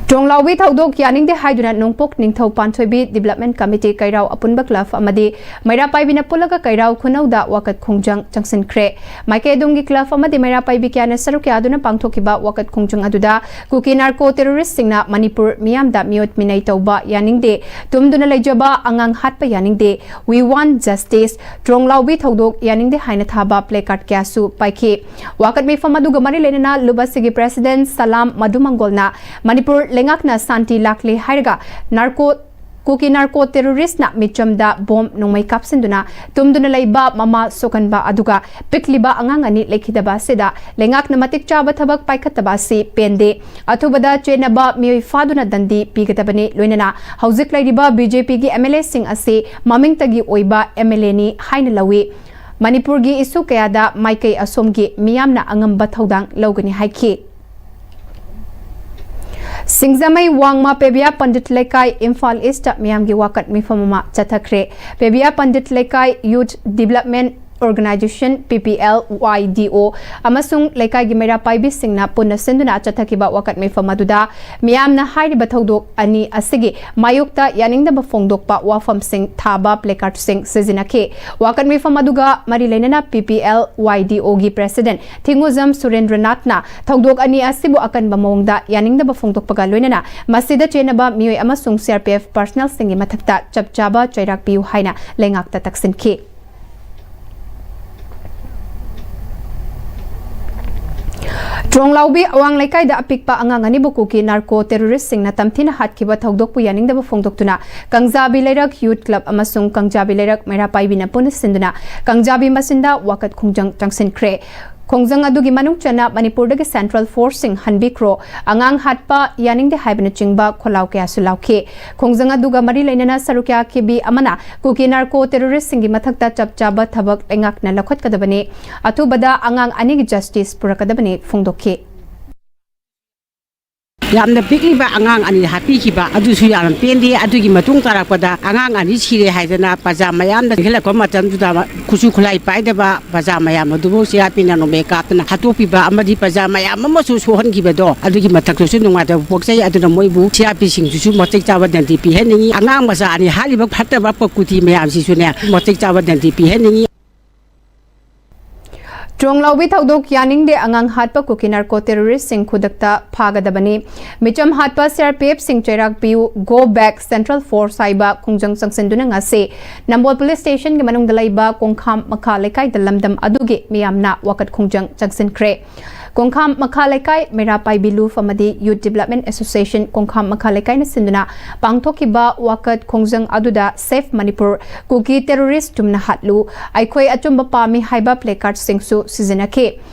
ꯇ꯭ꯔꯣꯡꯂꯥꯎꯕꯤ ꯊꯧꯗꯣꯛ ꯌꯥꯅꯤꯡꯗꯦ ꯍꯥꯏꯗꯨꯅ ꯅꯣꯡꯄꯣꯛ ꯅꯤꯡꯊꯧ ꯄꯥꯟꯊꯣꯏꯕꯤ ꯗꯤꯕꯦꯂꯞꯃꯦꯟ ꯀꯃꯤꯇꯤ ꯀꯩꯔꯥꯎ ꯑꯄꯨꯟꯕ ꯀ꯭ꯂꯕ ꯑꯃꯗꯤ ꯃꯩꯔꯥ ꯄꯥꯏꯕꯤꯅ ꯄꯨꯜꯂꯒ ꯀꯩꯔꯥꯎ ꯈꯨꯅꯧꯗ ꯋꯥꯀꯠ ꯈꯣꯡꯖꯪ ꯆꯪꯁꯤꯟꯈ꯭ꯔꯦ꯫ ꯃꯥꯏꯀꯩ ꯑꯗꯣꯝꯒꯤ ꯀ꯭ꯂꯕ ꯑꯃꯗꯤ ꯃꯩꯔꯥ ꯄꯥꯏꯕꯤ ꯀꯌꯥꯅ ꯁꯔꯨꯛ ꯌꯥꯗꯨꯅ ꯄꯥꯡꯊꯣꯛꯈꯤꯕ ꯋꯥꯀꯠ ꯈꯣꯡꯖꯪ ꯑꯗꯨꯗ ꯀꯨꯀꯤ ꯅꯥꯔꯀꯣ ꯇꯦꯔꯣꯔꯤꯁꯁꯤꯡꯅ ꯃꯅꯤꯄꯨꯔ ꯃꯤꯌꯥꯝꯗ ꯃꯤꯑꯣꯠ ꯃꯤꯅꯩ ꯇꯧꯕ ꯌꯥꯅꯤꯡꯗꯦ, ꯇꯨꯝꯗꯨꯅ ꯂꯩꯖꯕ ꯑꯉꯥꯡ ꯍꯥꯠꯄ ꯌꯥꯅꯤꯡꯗꯦ, We want justice, ꯇ꯭ꯔꯣꯡꯂꯥꯎꯕꯤ ꯊꯧꯗꯣꯛ ꯌꯥꯅꯤꯡꯗꯦ ꯍꯥꯏꯅ ꯊꯥꯕ placard ꯀꯌꯥꯁꯨ ꯄꯥꯏꯈꯤ꯫ ꯋꯥꯀꯠ ꯃꯤꯐꯝ ꯑꯗꯨꯒ ꯃꯔꯤ ꯂꯩꯅꯅ ꯂꯨꯞ ꯑꯁꯤꯒꯤ president ꯁꯂꯥꯝ ꯃꯙꯨꯃꯪꯒꯣꯜꯅ ꯃꯅꯤꯄꯨꯔ ꯂꯩꯉꯥꯛꯅ ꯁꯥꯟꯇꯤ ꯂꯥꯛꯂꯦ ꯍꯥꯏꯔꯒ ꯅꯥꯔꯀꯣ ꯀꯨꯀꯤ ꯅꯥꯔꯀꯣ ꯇꯦꯔꯣꯔꯤꯁꯅ ꯃꯤꯆꯝꯗ ꯕꯣꯝ ꯅꯣꯡꯃꯩ ꯀꯥꯞꯁꯤꯟꯗꯨꯅ ꯇꯨꯝꯗꯨꯅ ꯂꯩꯕ ꯃꯃꯥ ꯁꯣꯛꯍꯟꯕ ꯑꯗꯨꯒ ꯄꯤꯛꯂꯤꯕ ꯑꯉꯥꯡ ꯑꯅꯤ ꯂꯩꯈꯤꯗꯕ ꯑꯁꯤꯗ ꯂꯩꯉꯥꯛꯅ ꯃꯇꯤꯛ ꯆꯥꯕ ꯊꯕꯛ ꯄꯥꯏꯈꯠꯇꯕ ꯑꯁꯤ ꯄꯦꯟꯗꯦ꯫ ꯑꯊꯨꯕꯗ ꯆꯦꯟꯅꯕ ꯃꯤꯑꯣꯏ ꯐꯥꯗꯨꯅ ꯗꯟꯗꯤ ꯄꯤꯒꯗꯕꯅꯤ꯫ ꯂꯣꯏꯅꯅ ꯍꯧꯖꯤꯛ ꯂꯩꯔꯤꯕ BJPꯒꯤ MLAꯁꯤꯡ ꯑꯁꯤ ꯃꯃꯤꯡꯇꯒꯤ ꯑꯣꯏꯕ MLAꯅꯤ ꯍꯥꯏꯅ ꯂꯧꯏ꯫ ꯃꯅꯤꯄꯨꯔꯒꯤ issue ꯀꯌꯥꯗ ꯃꯥꯏꯀꯩ ꯑꯁꯣꯝꯒꯤ ꯃꯤꯌꯥꯝꯅ ꯑꯉꯝꯕ ꯊꯧꯗꯥꯡ ꯂꯧꯒꯅꯤ ꯍꯥꯏꯈꯤ꯫ ꯁꯤꯡꯖꯃꯩ ꯋꯥꯡꯃ ꯄꯦꯕꯤꯌꯥ ꯄꯟꯗꯤꯠ ꯂꯩꯀꯥꯏ, ꯏꯝꯐꯥꯜ ꯏꯁꯇ ꯃꯤꯌꯥꯝꯒꯤ ꯋꯥꯀꯠ ꯃꯤꯐꯝ ꯑꯃ ꯆꯠꯊꯈ꯭ꯔꯦ꯫ ꯄꯦꯕꯤꯌꯥ ꯄꯟꯗꯤꯠ ꯂꯩꯀꯥꯏ Youth Development Organization, PPLYDO, ꯑꯃꯁꯨꯡ ꯂꯩꯀꯥꯏꯒꯤ ꯃꯩꯔꯥ ꯄꯥꯏꯕꯤꯁꯤꯡꯅ ꯄꯨꯟꯅ ꯁꯤꯟꯗꯨꯅ ꯆꯠꯊꯈꯤꯕ ꯋꯥꯀꯠ ꯃꯤꯐꯝ ꯑꯗꯨꯗ ꯃꯤꯌꯥꯝꯅ ꯍꯥꯏꯔꯤꯕ ꯊꯧꯗꯣꯛ ꯑꯅꯤ ꯑꯁꯤꯒꯤ ꯃꯥꯌꯣꯛꯇ ꯌꯥꯅꯤꯡꯗꯕ ꯐꯣꯡꯗꯣꯛꯄ ꯋꯥꯐꯝꯁꯤꯡ ꯊꯥꯕ placardꯁꯤꯡ ꯁꯤꯖꯤꯟꯅꯈꯤ꯫ ꯋꯥꯀꯠ ꯃꯤꯐꯝ ꯑꯗꯨꯒ ꯃꯔꯤ ꯂꯩꯅꯅ PPLYDOꯒꯤ president ꯊꯤꯡꯉꯨꯖꯝ ꯁꯨꯔꯦꯟꯗ꯭ꯔꯅꯥꯊꯅ ꯊꯧꯗꯣꯛ ꯑꯅꯤ ꯑꯁꯤꯕꯨ ꯑꯀꯟꯕ ꯃꯑꯣꯡꯗ ꯌꯥꯅꯤꯡꯗꯕ ꯐꯣꯡꯗꯣꯛꯄꯒ ꯂꯣꯏꯅꯅ ꯃꯁꯤꯗ ꯆꯦꯟꯅꯕ ꯃꯤꯑꯣꯏ ꯑꯃꯁꯨꯡ CRPF personnelꯁꯤꯡꯒꯤ ꯃꯊꯛꯇ ꯆꯞ ꯆꯥꯕ ꯆꯩꯔꯥꯛ ꯄꯤꯌꯨ ꯍꯥꯏꯅ ꯂꯩꯉꯥꯛꯇ ꯇꯛꯁꯤꯟꯈꯤ꯫ ꯇ꯭ꯔꯣꯡꯂꯥꯎꯕꯤ ꯑꯋꯥꯡ ꯂꯩꯀꯥꯏꯗ ꯑꯄꯤꯛꯄ ꯑꯉꯥꯡ ꯑꯅꯤꯕꯨ ꯀꯨꯀꯤ ꯅꯥꯔꯀꯣ ꯇꯦꯔꯣꯔꯤꯁꯁꯤꯡꯅ ꯇꯝꯊꯤꯅ ꯍꯥꯠꯈꯤꯕ ꯊꯧꯗꯣꯛꯄꯨ ꯌꯥꯅꯤꯡꯗꯕ ꯐꯣꯡꯗꯣꯛꯇꯨꯅ ꯀꯪꯖꯥꯕꯤ ꯂꯩꯔꯛ ꯌꯨꯊ ꯀ꯭ꯂꯕ ꯑꯃꯁꯨꯡ ꯀꯪꯖꯥꯕꯤ ꯂꯩꯔꯛ ꯃꯩꯔꯥ ꯄꯥꯏꯕꯤꯅ ꯄꯨꯟꯅ ꯁꯤꯟꯗꯨꯅ ꯀꯪꯖꯥꯕꯤ ꯃꯆꯤꯟꯗ ꯋꯥꯀꯠ ꯈꯣꯡꯖꯪ ꯆꯪꯁꯤꯟꯈ꯭ꯔꯦ꯫ ꯈꯣꯡꯖꯪ ꯑꯗꯨꯒꯤ ꯃꯅꯨꯡ ꯆꯟꯅ ꯃꯅꯤꯄꯨꯔꯗꯒꯤ ꯁꯦꯟꯇ꯭ꯔꯦꯜ ꯐꯣꯔꯁꯁꯤꯡ ꯍꯟꯕꯤꯈ꯭ꯔꯣ, ꯑꯉꯥꯡ ꯍꯥꯠꯄ ꯌꯥꯅꯤꯡꯗꯦ ꯍꯥꯏꯕꯅꯆꯤꯡꯕ ꯈꯣꯜꯂꯥꯎ ꯀꯌꯥꯁꯨ ꯂꯥꯎꯈꯤ꯫ ꯈꯣꯡꯖꯪ ꯑꯗꯨꯒ ꯃꯔꯤ ꯂꯩꯅꯅ ꯁꯔꯨꯛ ꯌꯥꯈꯤꯕꯤ ꯑꯃꯅ ꯀꯨꯀꯤ ꯅꯥꯔꯀꯣ ꯇꯦꯔꯣꯔꯤꯁꯁꯤꯡꯒꯤ ꯃꯊꯛꯇ ꯆꯞ ꯆꯥꯕ ꯊꯕꯛ ꯂꯩꯉꯥꯛꯅ ꯂꯧꯈꯠꯀꯗꯕꯅꯤ, ꯑꯊꯨꯕꯗ ꯑꯉꯥꯡ ꯑꯅꯤꯒꯤ ꯖꯁꯇꯤꯁ ꯄꯨꯔꯛꯀꯗꯕꯅꯤ ꯐꯣꯡꯗꯣꯛꯈꯤ꯫ ꯌꯥꯝꯅ ꯄꯤꯛꯂꯤꯕ ꯑꯉꯥꯡ ꯑꯅꯤ ꯍꯥꯠꯄꯤꯈꯤꯕ ꯑꯗꯨꯁꯨ ꯌꯥꯝꯅ ꯄꯦꯟꯗꯦ꯫ ꯑꯗꯨꯒꯤ ꯃꯇꯨꯡ ꯇꯥꯔꯛꯄꯗ ꯑꯉꯥꯡ ꯑꯅꯤ ꯁꯤꯔꯦ ꯍꯥꯏꯗꯅ ꯄ꯭ꯔꯖꯥ ꯃꯌꯥꯝꯅ ꯆꯦꯟꯈꯠꯂꯛꯄ ꯃꯇꯝꯗꯨꯗ ꯈꯨꯠꯁꯨ ꯈꯨꯠꯂꯥꯏ ꯄꯥꯏꯗꯕ ꯄ꯭ꯔꯖꯥ ꯃꯌꯥꯝ ꯑꯗꯨꯕꯨ ꯁꯤꯑꯥꯔꯄꯤꯅ ꯅꯣꯡꯃꯩ ꯀꯥꯞꯇꯅ ꯍꯥꯠꯇꯣꯛꯄꯤꯕ ꯑꯃꯗꯤ ꯄ꯭ꯔꯖꯥ ꯃꯌꯥꯝ ꯑꯃꯁꯨ ꯁꯣꯛꯍꯟꯈꯤꯕꯗꯣ ꯑꯗꯨꯒꯤ ꯃꯊꯛꯇꯁꯨ ꯅꯨꯡꯉꯥꯏꯇꯕ ꯄꯣꯛꯆꯩ꯫ ꯑꯗꯨꯅ ꯃꯣꯏꯕꯨ ꯁꯤꯑꯥꯔꯄꯤꯁꯤꯡꯗꯨꯁꯨ ꯃꯇꯤꯛ ꯆꯥꯕ ꯗꯟꯗꯤ ꯄꯤꯍꯟꯅꯤꯡꯏ꯫ ꯑꯉꯥꯡ ꯃꯆꯥ ꯑꯅꯤ ꯍꯥꯠꯂꯤꯕ ꯐꯠꯇꯕ ꯄꯀꯨꯇꯤ ꯃꯌꯥꯝꯁꯤꯁꯨꯅꯦ ꯃꯇꯤꯛ ꯆꯥꯕ ꯗꯟꯗꯤ ꯄꯤꯍꯟꯅꯤꯡꯏ꯫ ꯇ꯭ꯔꯣꯡꯂꯥꯎꯕꯤ ꯊꯧꯗꯣꯛ ꯌꯥꯅꯤꯡꯗꯦ, ꯑꯉꯥꯡ ꯍꯥꯠꯄ ꯀꯨꯀꯤ ꯅꯥꯔꯀꯣ ꯇꯦꯔꯣꯔꯤꯁꯁꯤꯡ ꯈꯨꯗꯛꯇ ꯐꯥꯒꯗꯕꯅꯤ꯫ ꯃꯤꯆꯝ ꯍꯥꯠꯄ ꯁꯤꯑꯥꯔꯄꯤꯑꯦꯐꯁꯤꯡ ꯆꯩꯔꯥꯛ ꯄꯤꯌꯨ, go back central force ꯍꯥꯏꯕ ꯈꯣꯡꯖꯪ ꯆꯪꯁꯤꯟꯗꯨꯅ ꯉꯁꯤ ꯅꯝꯕꯣꯜ ꯄꯨꯂꯤꯁ ꯁ꯭ꯇꯦꯁꯟꯒꯤ ꯃꯅꯨꯡꯗ ꯂꯩꯕ ꯀꯣꯡꯈꯥꯝ ꯃꯈꯥ ꯂꯩꯀꯥꯏꯗ ꯂꯝꯗꯝ ꯑꯗꯨꯒꯤ ꯃꯤꯌꯥꯝꯅ ꯋꯥꯀꯠ ꯈꯣꯡꯖꯪ ꯆꯪꯁꯤꯟꯈ꯭ꯔꯦ꯫ ꯀꯣꯡꯈꯥꯝ ꯃꯈꯥ ꯂꯩꯀꯥꯏ ꯃꯩꯔꯥ ꯄꯥꯏꯕꯤ ꯂꯨꯞ ꯑꯃꯗꯤ ꯌꯨꯠ ꯗꯤꯕꯂꯞꯃꯦꯟ ꯑꯦꯁꯣꯁꯤꯌꯦꯁꯟ ꯀꯣꯡꯈꯥꯝ ꯃꯈꯥ ꯂꯩꯀꯥꯏꯅ ꯁꯤꯟꯗꯨꯅ ꯄꯥꯡꯊꯣꯛꯈꯤꯕ ꯋꯥꯀꯠ ꯈꯣꯡꯖꯪ ꯑꯗꯨꯗ ꯁꯦꯐ ꯃꯅꯤꯄꯨꯔ, ꯀꯨꯀꯤ ꯇꯦꯔꯣꯔꯤꯁ ꯆꯨꯝꯅ ꯍꯥꯠꯂꯨ, ꯑꯩꯈꯣꯏ ꯑꯆꯨꯝꯕ ꯄꯥꯝꯃꯤ ꯍꯥꯏꯕ ꯄ꯭ꯂꯦꯀꯥꯔꯗꯁꯤꯡꯁꯨ ꯁꯤꯖꯤꯟꯅꯈꯤ꯫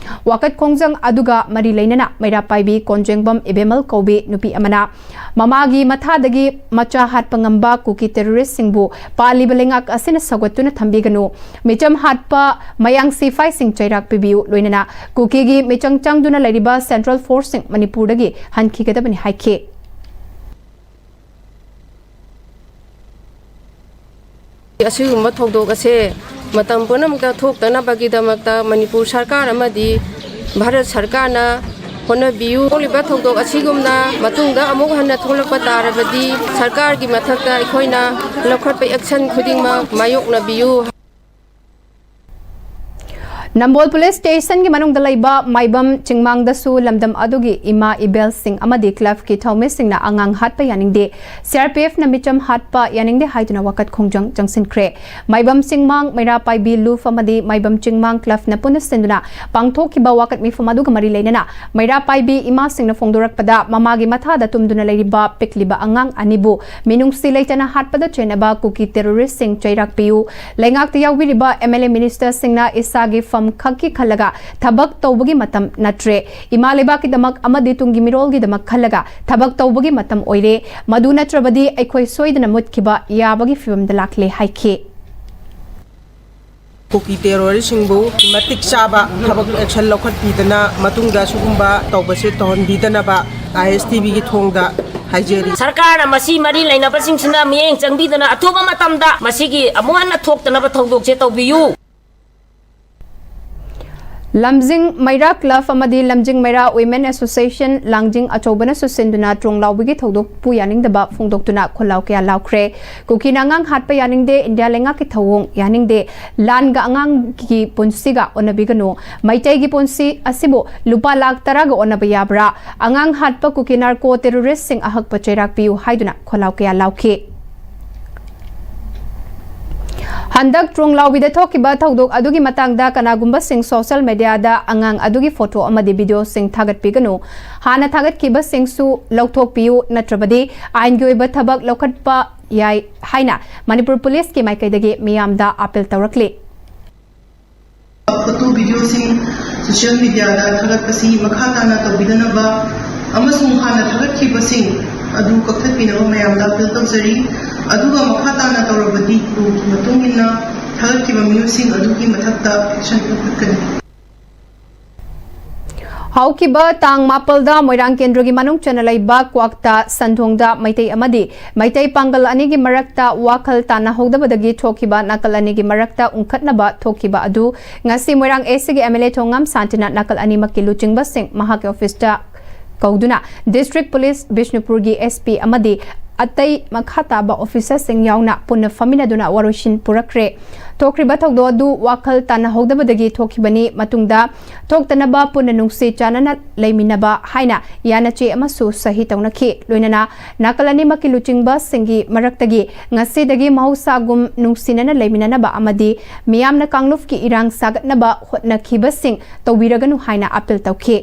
ꯋꯥꯀꯠ ꯈꯣꯡꯖꯪ ꯑꯗꯨꯒ ꯃꯔꯤ ꯂꯩꯅꯅ ꯃꯩꯔꯥ ꯄꯥꯏꯕꯤ ꯀꯣꯟꯖꯦꯡꯕꯝ ꯏꯕꯦꯝꯃꯜ ꯀꯧꯕꯤ ꯅꯨꯄꯤ ꯑꯃꯅ ꯃꯃꯥꯒꯤ ꯃꯊꯥꯗꯒꯤ ꯃꯆꯥ ꯍꯥꯠꯄ ꯉꯝꯕ ꯀꯨꯀꯤ ꯇꯦꯔꯣꯔꯤꯁꯁꯤꯡꯕꯨ ꯄꯥꯜꯂꯤꯕ ꯂꯩꯉꯥꯛ ꯑꯁꯤꯅ ꯁꯧꯒꯠꯇꯨꯅ ꯊꯝꯕꯤꯒꯅꯨ, ꯃꯤꯆꯝ ꯍꯥꯠꯄ ꯃꯌꯥꯡ ꯁꯤꯐꯥꯏꯁꯤꯡ ꯆꯩꯔꯥꯛ ꯄꯤꯕꯤꯌꯨ, ꯂꯣꯏꯅꯅ ꯀꯨꯀꯤꯒꯤ ꯃꯤꯆꯪ ꯆꯪꯗꯨꯅ ꯂꯩꯔꯤꯕ ꯁꯦꯟꯇ꯭ꯔꯦꯜ ꯐꯣꯔꯁꯁꯤꯡ ꯃꯅꯤꯄꯨꯔꯗꯒꯤ ꯍꯟꯈꯤꯒꯗꯕꯅꯤ ꯍꯥꯏꯈꯤ꯫ ꯑꯁꯤꯒꯨꯝꯕ ꯊꯧꯗꯣꯛ ꯑꯁꯦ ꯃꯇꯝ ꯄꯨꯝꯅꯃꯛꯇ ꯊꯣꯛꯇꯅꯕꯒꯤꯗꯃꯛꯇ ꯃꯅꯤꯄꯨꯔ ꯁꯔꯀꯥꯔ ꯑꯃꯗꯤ ꯚꯥꯔꯠ ꯁꯔꯀꯥꯔꯅ ꯍꯣꯠꯅꯕꯤꯌꯨ꯫ ꯊꯣꯛꯂꯤꯕ ꯊꯧꯗꯣꯛ ꯑꯁꯤꯒꯨꯝꯅ ꯃꯇꯨꯡꯗ ꯑꯃꯨꯛ ꯍꯟꯅ ꯊꯣꯛꯂꯛꯄ ꯇꯥꯔꯕꯗꯤ ꯁꯔꯀꯥꯔꯒꯤ ꯃꯊꯛꯇ ꯑꯩꯈꯣꯏꯅ ꯂꯧꯈꯠꯄ ꯑꯦꯛꯁꯟ ꯈꯨꯗꯤꯡꯃꯛ ꯃꯥꯌꯣꯛꯅꯕꯤꯌꯨ꯫ ꯅꯝꯕꯣꯜ ꯄꯨꯂꯤꯁ ꯁ꯭ꯇꯦꯁꯟꯒꯤ ꯃꯅꯨꯡꯗ ꯂꯩꯕ ꯃꯥꯏꯕꯝ ꯆꯤꯡꯃꯥꯡꯗꯁꯨ ꯂꯝꯗꯝ ꯑꯗꯨꯒꯤ ꯏꯃꯥ ꯏꯕꯦꯜꯁꯤꯡ ꯑꯃꯗꯤ ꯀ꯭ꯂꯕꯀꯤ ꯊꯧꯃꯤꯁꯤꯡꯅ ꯑꯉꯥꯡ ꯍꯥꯠꯄ ꯌꯥꯅꯤꯡꯗꯦ, ꯁꯤꯑꯥꯔꯄꯤꯑꯦꯐꯅ ꯃꯤꯆꯝ ꯍꯥꯠꯄ ꯌꯥꯅꯤꯡꯗꯦ ꯍꯥꯏꯗꯨꯅ ꯋꯥꯀꯠ ꯈꯣꯡꯖꯪ ꯆꯪꯁꯤꯟꯈ꯭ꯔꯦ꯫ ꯃꯥꯏꯕꯝ ꯆꯤꯡꯃꯥꯡ, ꯃꯩꯔꯥ ꯄꯥꯏꯕꯤ ꯂꯨꯞ ꯑꯃꯗꯤ ꯃꯥꯏꯕꯝ ꯆꯤꯡꯃꯥꯡ ꯀ꯭ꯂꯕꯅ ꯄꯨꯟꯅ ꯁꯤꯟꯗꯨꯅ ꯄꯥꯡꯊꯣꯛꯈꯤꯕ ꯋꯥꯀꯠ ꯃꯤꯐꯝ ꯑꯗꯨꯒ ꯃꯔꯤ ꯂꯩꯅꯅ ꯃꯩꯔꯥ ꯄꯥꯏꯕꯤ ꯏꯃꯥꯁꯤꯡꯅ ꯐꯣꯡꯗꯣꯔꯛꯄꯗ ꯃꯃꯥꯒꯤ ꯃꯊꯥꯗ ꯇꯨꯝꯗꯨꯅ ꯂꯩꯔꯤꯕ ꯄꯤꯛꯂꯤꯕ ꯑꯉꯥꯡ ꯑꯅꯤꯕꯨ ꯃꯤꯅꯨꯡꯁꯤ ꯂꯩꯇꯅ ꯍꯥꯠꯄꯗ ꯆꯦꯟꯅꯕ ꯀꯨꯀꯤ ꯇꯦꯔꯣꯔꯤꯁꯁꯤꯡ ꯆꯩꯔꯥꯛ ꯄꯤꯌꯨ, ꯂꯩꯉꯥꯛꯇ ꯌꯥꯎꯕꯤꯔꯤꯕ ꯑꯦꯝ ꯑꯦꯜ ꯑꯦ ꯃꯤꯅꯤꯁꯇꯔꯁꯤꯡꯅ ꯏꯁꯥꯒꯤ ꯐꯝ ꯈꯛꯀꯤ ꯈꯜꯂꯒ ꯊꯕꯛ ꯇꯧꯕꯒꯤ ꯃꯇꯝ ꯅꯠꯇ꯭ꯔꯦ꯫ ꯏꯃꯥ ꯂꯩꯕꯥꯛꯀꯤꯗꯃꯛ ꯑꯃꯗꯤ ꯇꯨꯡꯒꯤ ꯃꯤꯔꯣꯜꯒꯤꯗꯃꯛ ꯈꯜꯂꯒ ꯊꯕꯛ ꯇꯧꯕꯒꯤ ꯃꯇꯝ ꯑꯣꯏꯔꯦ꯫ ꯃꯗꯨ ꯅꯠꯇ꯭ꯔꯕꯗꯤ ꯑꯩꯈꯣꯏ ꯁꯣꯏꯗꯅ ꯃꯨꯠꯈꯤꯕ ꯌꯥꯕꯒꯤ ꯐꯤꯕꯝꯗ ꯂꯥꯛꯂꯦ ꯍꯥꯏꯈꯤ꯫ ꯀꯨꯀꯤ ꯇꯦꯔꯣꯔꯤꯁꯁꯤꯡꯕꯨ ꯃꯇꯤꯛ ꯆꯥꯕ ꯊꯕꯛ ꯑꯦꯛꯁꯟ ꯂꯧꯈꯠꯄꯤꯗꯅ ꯃꯇꯨꯡꯗ ꯁꯤꯒꯨꯝꯕ ꯇꯧꯕꯁꯦ ꯇꯧꯍꯟꯕꯤꯗꯅꯕ ꯑꯥꯏ ꯑꯦꯁ ꯇꯤ ꯚꯤꯒꯤ ꯊꯣꯡꯗ ꯍꯥꯏꯖꯔꯤ꯫ ꯁꯔꯀꯥꯔꯅ ꯃꯁꯤ ꯃꯔꯤ ꯂꯩꯅꯕꯁꯤꯡꯁꯤꯅ ꯃꯤꯠꯌꯦꯡ ꯆꯪꯕꯤꯗꯅ ꯑꯊꯨꯕ ꯃꯇꯝꯗ ꯃꯁꯤꯒꯤ ꯑꯃꯨꯛ ꯍꯟꯅ ꯊꯣꯛꯇꯅꯕ ꯊꯧꯗꯣꯛꯁꯦ ꯇꯧꯕꯤꯌꯨ꯫ ꯂꯝꯖꯤꯡ ꯃꯩꯔꯥ ꯀ꯭ꯂꯕ ꯑꯃꯗꯤ ꯂꯝꯖꯤꯡ ꯃꯩꯔꯥ ꯋꯤꯃꯦꯟ ꯑꯦꯁꯣꯁꯤꯌꯦꯁꯟ ꯂꯥꯡꯖꯤꯡ ꯑꯆꯧꯕꯅꯁꯨ ꯁꯤꯟꯗꯨꯅ ꯇ꯭ꯔꯣꯡ ꯂꯥꯎꯕꯒꯤ ꯊꯧꯗꯣꯛꯄꯨ ꯌꯥꯅꯤꯡꯗꯕ ꯐꯣꯡꯗꯣꯛꯇꯨꯅ ꯈꯣꯜꯂꯥꯎ ꯀꯌꯥ ꯂꯥꯎꯈ꯭ꯔꯦ꯫ ꯀꯨꯀꯤꯅ ꯑꯉꯥꯡ ꯍꯥꯠꯄ ꯌꯥꯅꯤꯡꯗꯦ, ꯏꯟꯗꯤꯌꯥ ꯂꯩꯉꯥꯛꯀꯤ ꯊꯧꯑꯣꯡ ꯌꯥꯅꯤꯡꯗꯦ, ꯂꯥꯟꯒ ꯑꯉꯥꯡꯒꯤ ꯄꯨꯟꯁꯤꯒ ꯑꯣꯟꯅꯕꯤꯒꯅꯨ, ꯃꯩꯇꯩꯒꯤ ꯄꯨꯟꯁꯤ ꯑꯁꯤꯕꯨ ꯂꯨꯄꯥ ꯂꯥꯈ ꯇꯔꯥꯒ ꯑꯣꯟꯅꯕ ꯌꯥꯕ꯭ꯔꯥ? ꯑꯉꯥꯡ ꯍꯥꯠꯄ ꯀꯨꯀꯤ ꯅꯥꯔꯀꯣ ꯇꯦꯔꯣꯔꯤꯁꯁꯤꯡ ꯑꯍꯛꯄ ꯆꯩꯔꯥꯛ ꯄꯤꯌꯨ ꯍꯥꯏꯗꯨꯅ ꯈꯣꯜꯂꯥꯎ ꯀꯌꯥ ꯂꯥꯎꯈꯤ꯫ ꯍꯟꯗꯛ ꯇ꯭ꯔꯣꯡ ꯂꯥꯎꯕꯤꯗ ꯊꯣꯛꯈꯤꯕ ꯊꯧꯗꯣꯛ ꯑꯗꯨꯒꯤ ꯃꯇꯥꯡꯗ ꯀꯅꯥꯒꯨꯝꯕꯁꯤꯡ ꯁꯣꯁꯦꯜ ꯃꯦꯗꯤꯌꯥꯗ ꯑꯉꯥꯡ ꯑꯗꯨꯒꯤ ꯐꯣꯇꯣ ꯑꯃꯗꯤ ꯚꯤꯗꯤꯑꯣꯁꯤꯡ ꯊꯥꯒꯠꯄꯤꯒꯅꯨ꯫ ꯍꯥꯟꯅ ꯊꯥꯒꯠꯈꯤꯕꯁꯤꯡꯁꯨ ꯂꯧꯊꯣꯛꯄꯤꯌꯨ, ꯅꯠꯇ꯭ꯔꯕꯗꯤ ꯑꯥꯏꯟꯒꯤ ꯑꯣꯏꯕ ꯊꯕꯛ ꯂꯧꯈꯠꯄ ꯌꯥꯏ ꯍꯥꯏꯅ ꯃꯅꯤꯄꯨꯔ ꯄꯨꯂꯤꯁꯀꯤ ꯃꯥꯏꯀꯩꯗꯒꯤ ꯃꯤꯌꯥꯝꯗ ꯑꯥꯄꯤꯜ ꯇꯧꯔꯛꯂꯤ꯫ ꯐꯣꯇꯣ ꯚꯤꯗꯤꯑꯣꯁꯤꯡ ꯁꯣꯁꯤꯌꯦꯜ ꯃꯤꯗꯤꯌꯥꯗ ꯊꯥꯒꯠꯄꯁꯤ ꯃꯈꯥ ꯇꯥꯅ ꯇꯧꯕꯤꯗꯅꯕ ꯑꯃꯁꯨꯡ ꯍꯥꯟꯅ ꯊꯥꯒꯠꯈꯤꯕꯁꯤꯡ ꯑꯗꯨ ꯀꯛꯊꯠꯄꯤꯅꯕ ꯃꯌꯥꯝꯗ ꯑꯥꯄꯤꯜ ꯇꯧꯖꯔꯤ꯫ ꯑꯗꯨꯒ ꯃꯈꯥ ꯇꯥꯅ ꯇꯧꯔꯕꯗꯤ ꯂꯣꯒꯤ ꯃꯇꯨꯡ ꯏꯟꯅ ꯊꯥꯒꯠꯈꯤꯕ ꯃꯤꯑꯣꯏꯁꯤꯡ ꯑꯗꯨꯒꯤ ꯃꯊꯛꯇ ꯑꯦꯛꯁꯟ ꯂꯧꯈꯠꯀꯅꯤ꯫ ꯍꯧꯈꯤꯕ ꯇꯥꯡ ꯃꯥꯄꯜꯗ ꯃꯣꯏꯔꯥꯡ ꯀꯦꯟꯗ꯭ꯔꯒꯤ ꯃꯅꯨꯡ ꯆꯟꯅ ꯂꯩꯕ ꯀ꯭ꯋꯥꯛꯇꯥ ꯁꯟꯊꯣꯡꯗ ꯃꯩꯇꯩ ꯑꯃꯗꯤ ꯃꯩꯇꯩ ꯄꯥꯡꯒꯜ ꯑꯅꯤꯒꯤ ꯃꯔꯛꯇ ꯋꯥꯈꯜ ꯇꯥꯟꯅꯍꯧꯗꯕꯗꯒꯤ ꯊꯣꯛꯈꯤꯕ ꯅꯥꯀꯜ ꯑꯅꯤꯒꯤ ꯃꯔꯛꯇ ꯎꯪꯈꯠꯅꯕ ꯊꯣꯛꯈꯤꯕ ꯑꯗꯨ ꯉꯁꯤ ꯃꯣꯏꯔꯥꯡ ꯑꯦꯁꯤꯒꯤ ꯑꯦꯝ ꯑꯦꯜ ꯑꯦ ꯊꯣꯉꯥꯝ ꯁꯥꯟꯇꯤꯅ ꯅꯥꯀꯜ ꯑꯅꯤꯃꯛꯀꯤ ꯂꯨꯆꯤꯡꯕꯁꯤꯡ ꯃꯍꯥꯛꯀꯤ ꯑꯣꯐꯤꯁꯇ ꯀꯧꯗꯨꯅ ꯗꯤꯁꯇ꯭ꯔꯤꯛ ꯄꯨꯂꯤꯁ ꯕꯤꯁꯅꯨꯄꯨꯔꯒꯤ ꯑꯦꯁ ꯄꯤ ꯑꯃꯗꯤ ꯑꯇꯩ ꯃꯈꯥ ꯇꯥꯕ ꯑꯣꯐꯤꯁꯥꯔꯁꯤꯡ ꯌꯥꯎꯅ ꯄꯨꯟꯅ ꯐꯝꯃꯤꯟꯅꯗꯨꯅ ꯋꯥꯔꯣꯏꯁꯤꯟ ꯄꯨꯔꯛꯈ꯭ꯔꯦ꯫ ꯊꯣꯛꯈ꯭ꯔꯤꯕ ꯊꯧꯗꯣꯛ ꯑꯗꯨ ꯋꯥꯈꯜ ꯇꯥꯟꯅꯍꯧꯗꯕꯗꯒꯤ ꯊꯣꯛꯈꯤꯕꯅꯤ꯫ ꯃꯇꯨꯡꯗ ꯊꯣꯛꯇꯅꯕ ꯄꯨꯟꯅ ꯅꯨꯡꯁꯤ ꯆꯥꯟꯅꯅ ꯂꯩꯃꯤꯟꯅꯕ ꯍꯥꯏꯅ ꯌꯥꯅꯆꯦ ꯑꯃꯁꯨ ꯁꯍꯤ ꯇꯧꯅꯈꯤ꯫ ꯂꯣꯏꯅꯅ ꯅꯥꯀꯜ ꯑꯅꯤꯃꯛꯀꯤ ꯂꯨꯆꯤꯡꯕꯁꯤꯡꯒꯤ ꯃꯔꯛꯇꯒꯤ ꯉꯁꯤꯗꯒꯤ ꯃꯍꯧꯁꯥꯒꯨꯝ ꯅꯨꯡꯁꯤꯅꯅ ꯂꯩꯃꯤꯟꯅꯅꯕ ꯑꯃꯗꯤ ꯃꯤꯌꯥꯝꯅ ꯀꯥꯡꯂꯨꯞꯀꯤ ꯏꯔꯥꯡ ꯁꯥꯒꯠꯅꯕ ꯍꯣꯠꯅꯈꯤꯕꯁꯤꯡ ꯇꯧꯕꯤꯔꯒꯅꯨ ꯍꯥꯏꯅ ꯑꯥꯄꯤꯜ ꯇꯧꯈꯤ꯫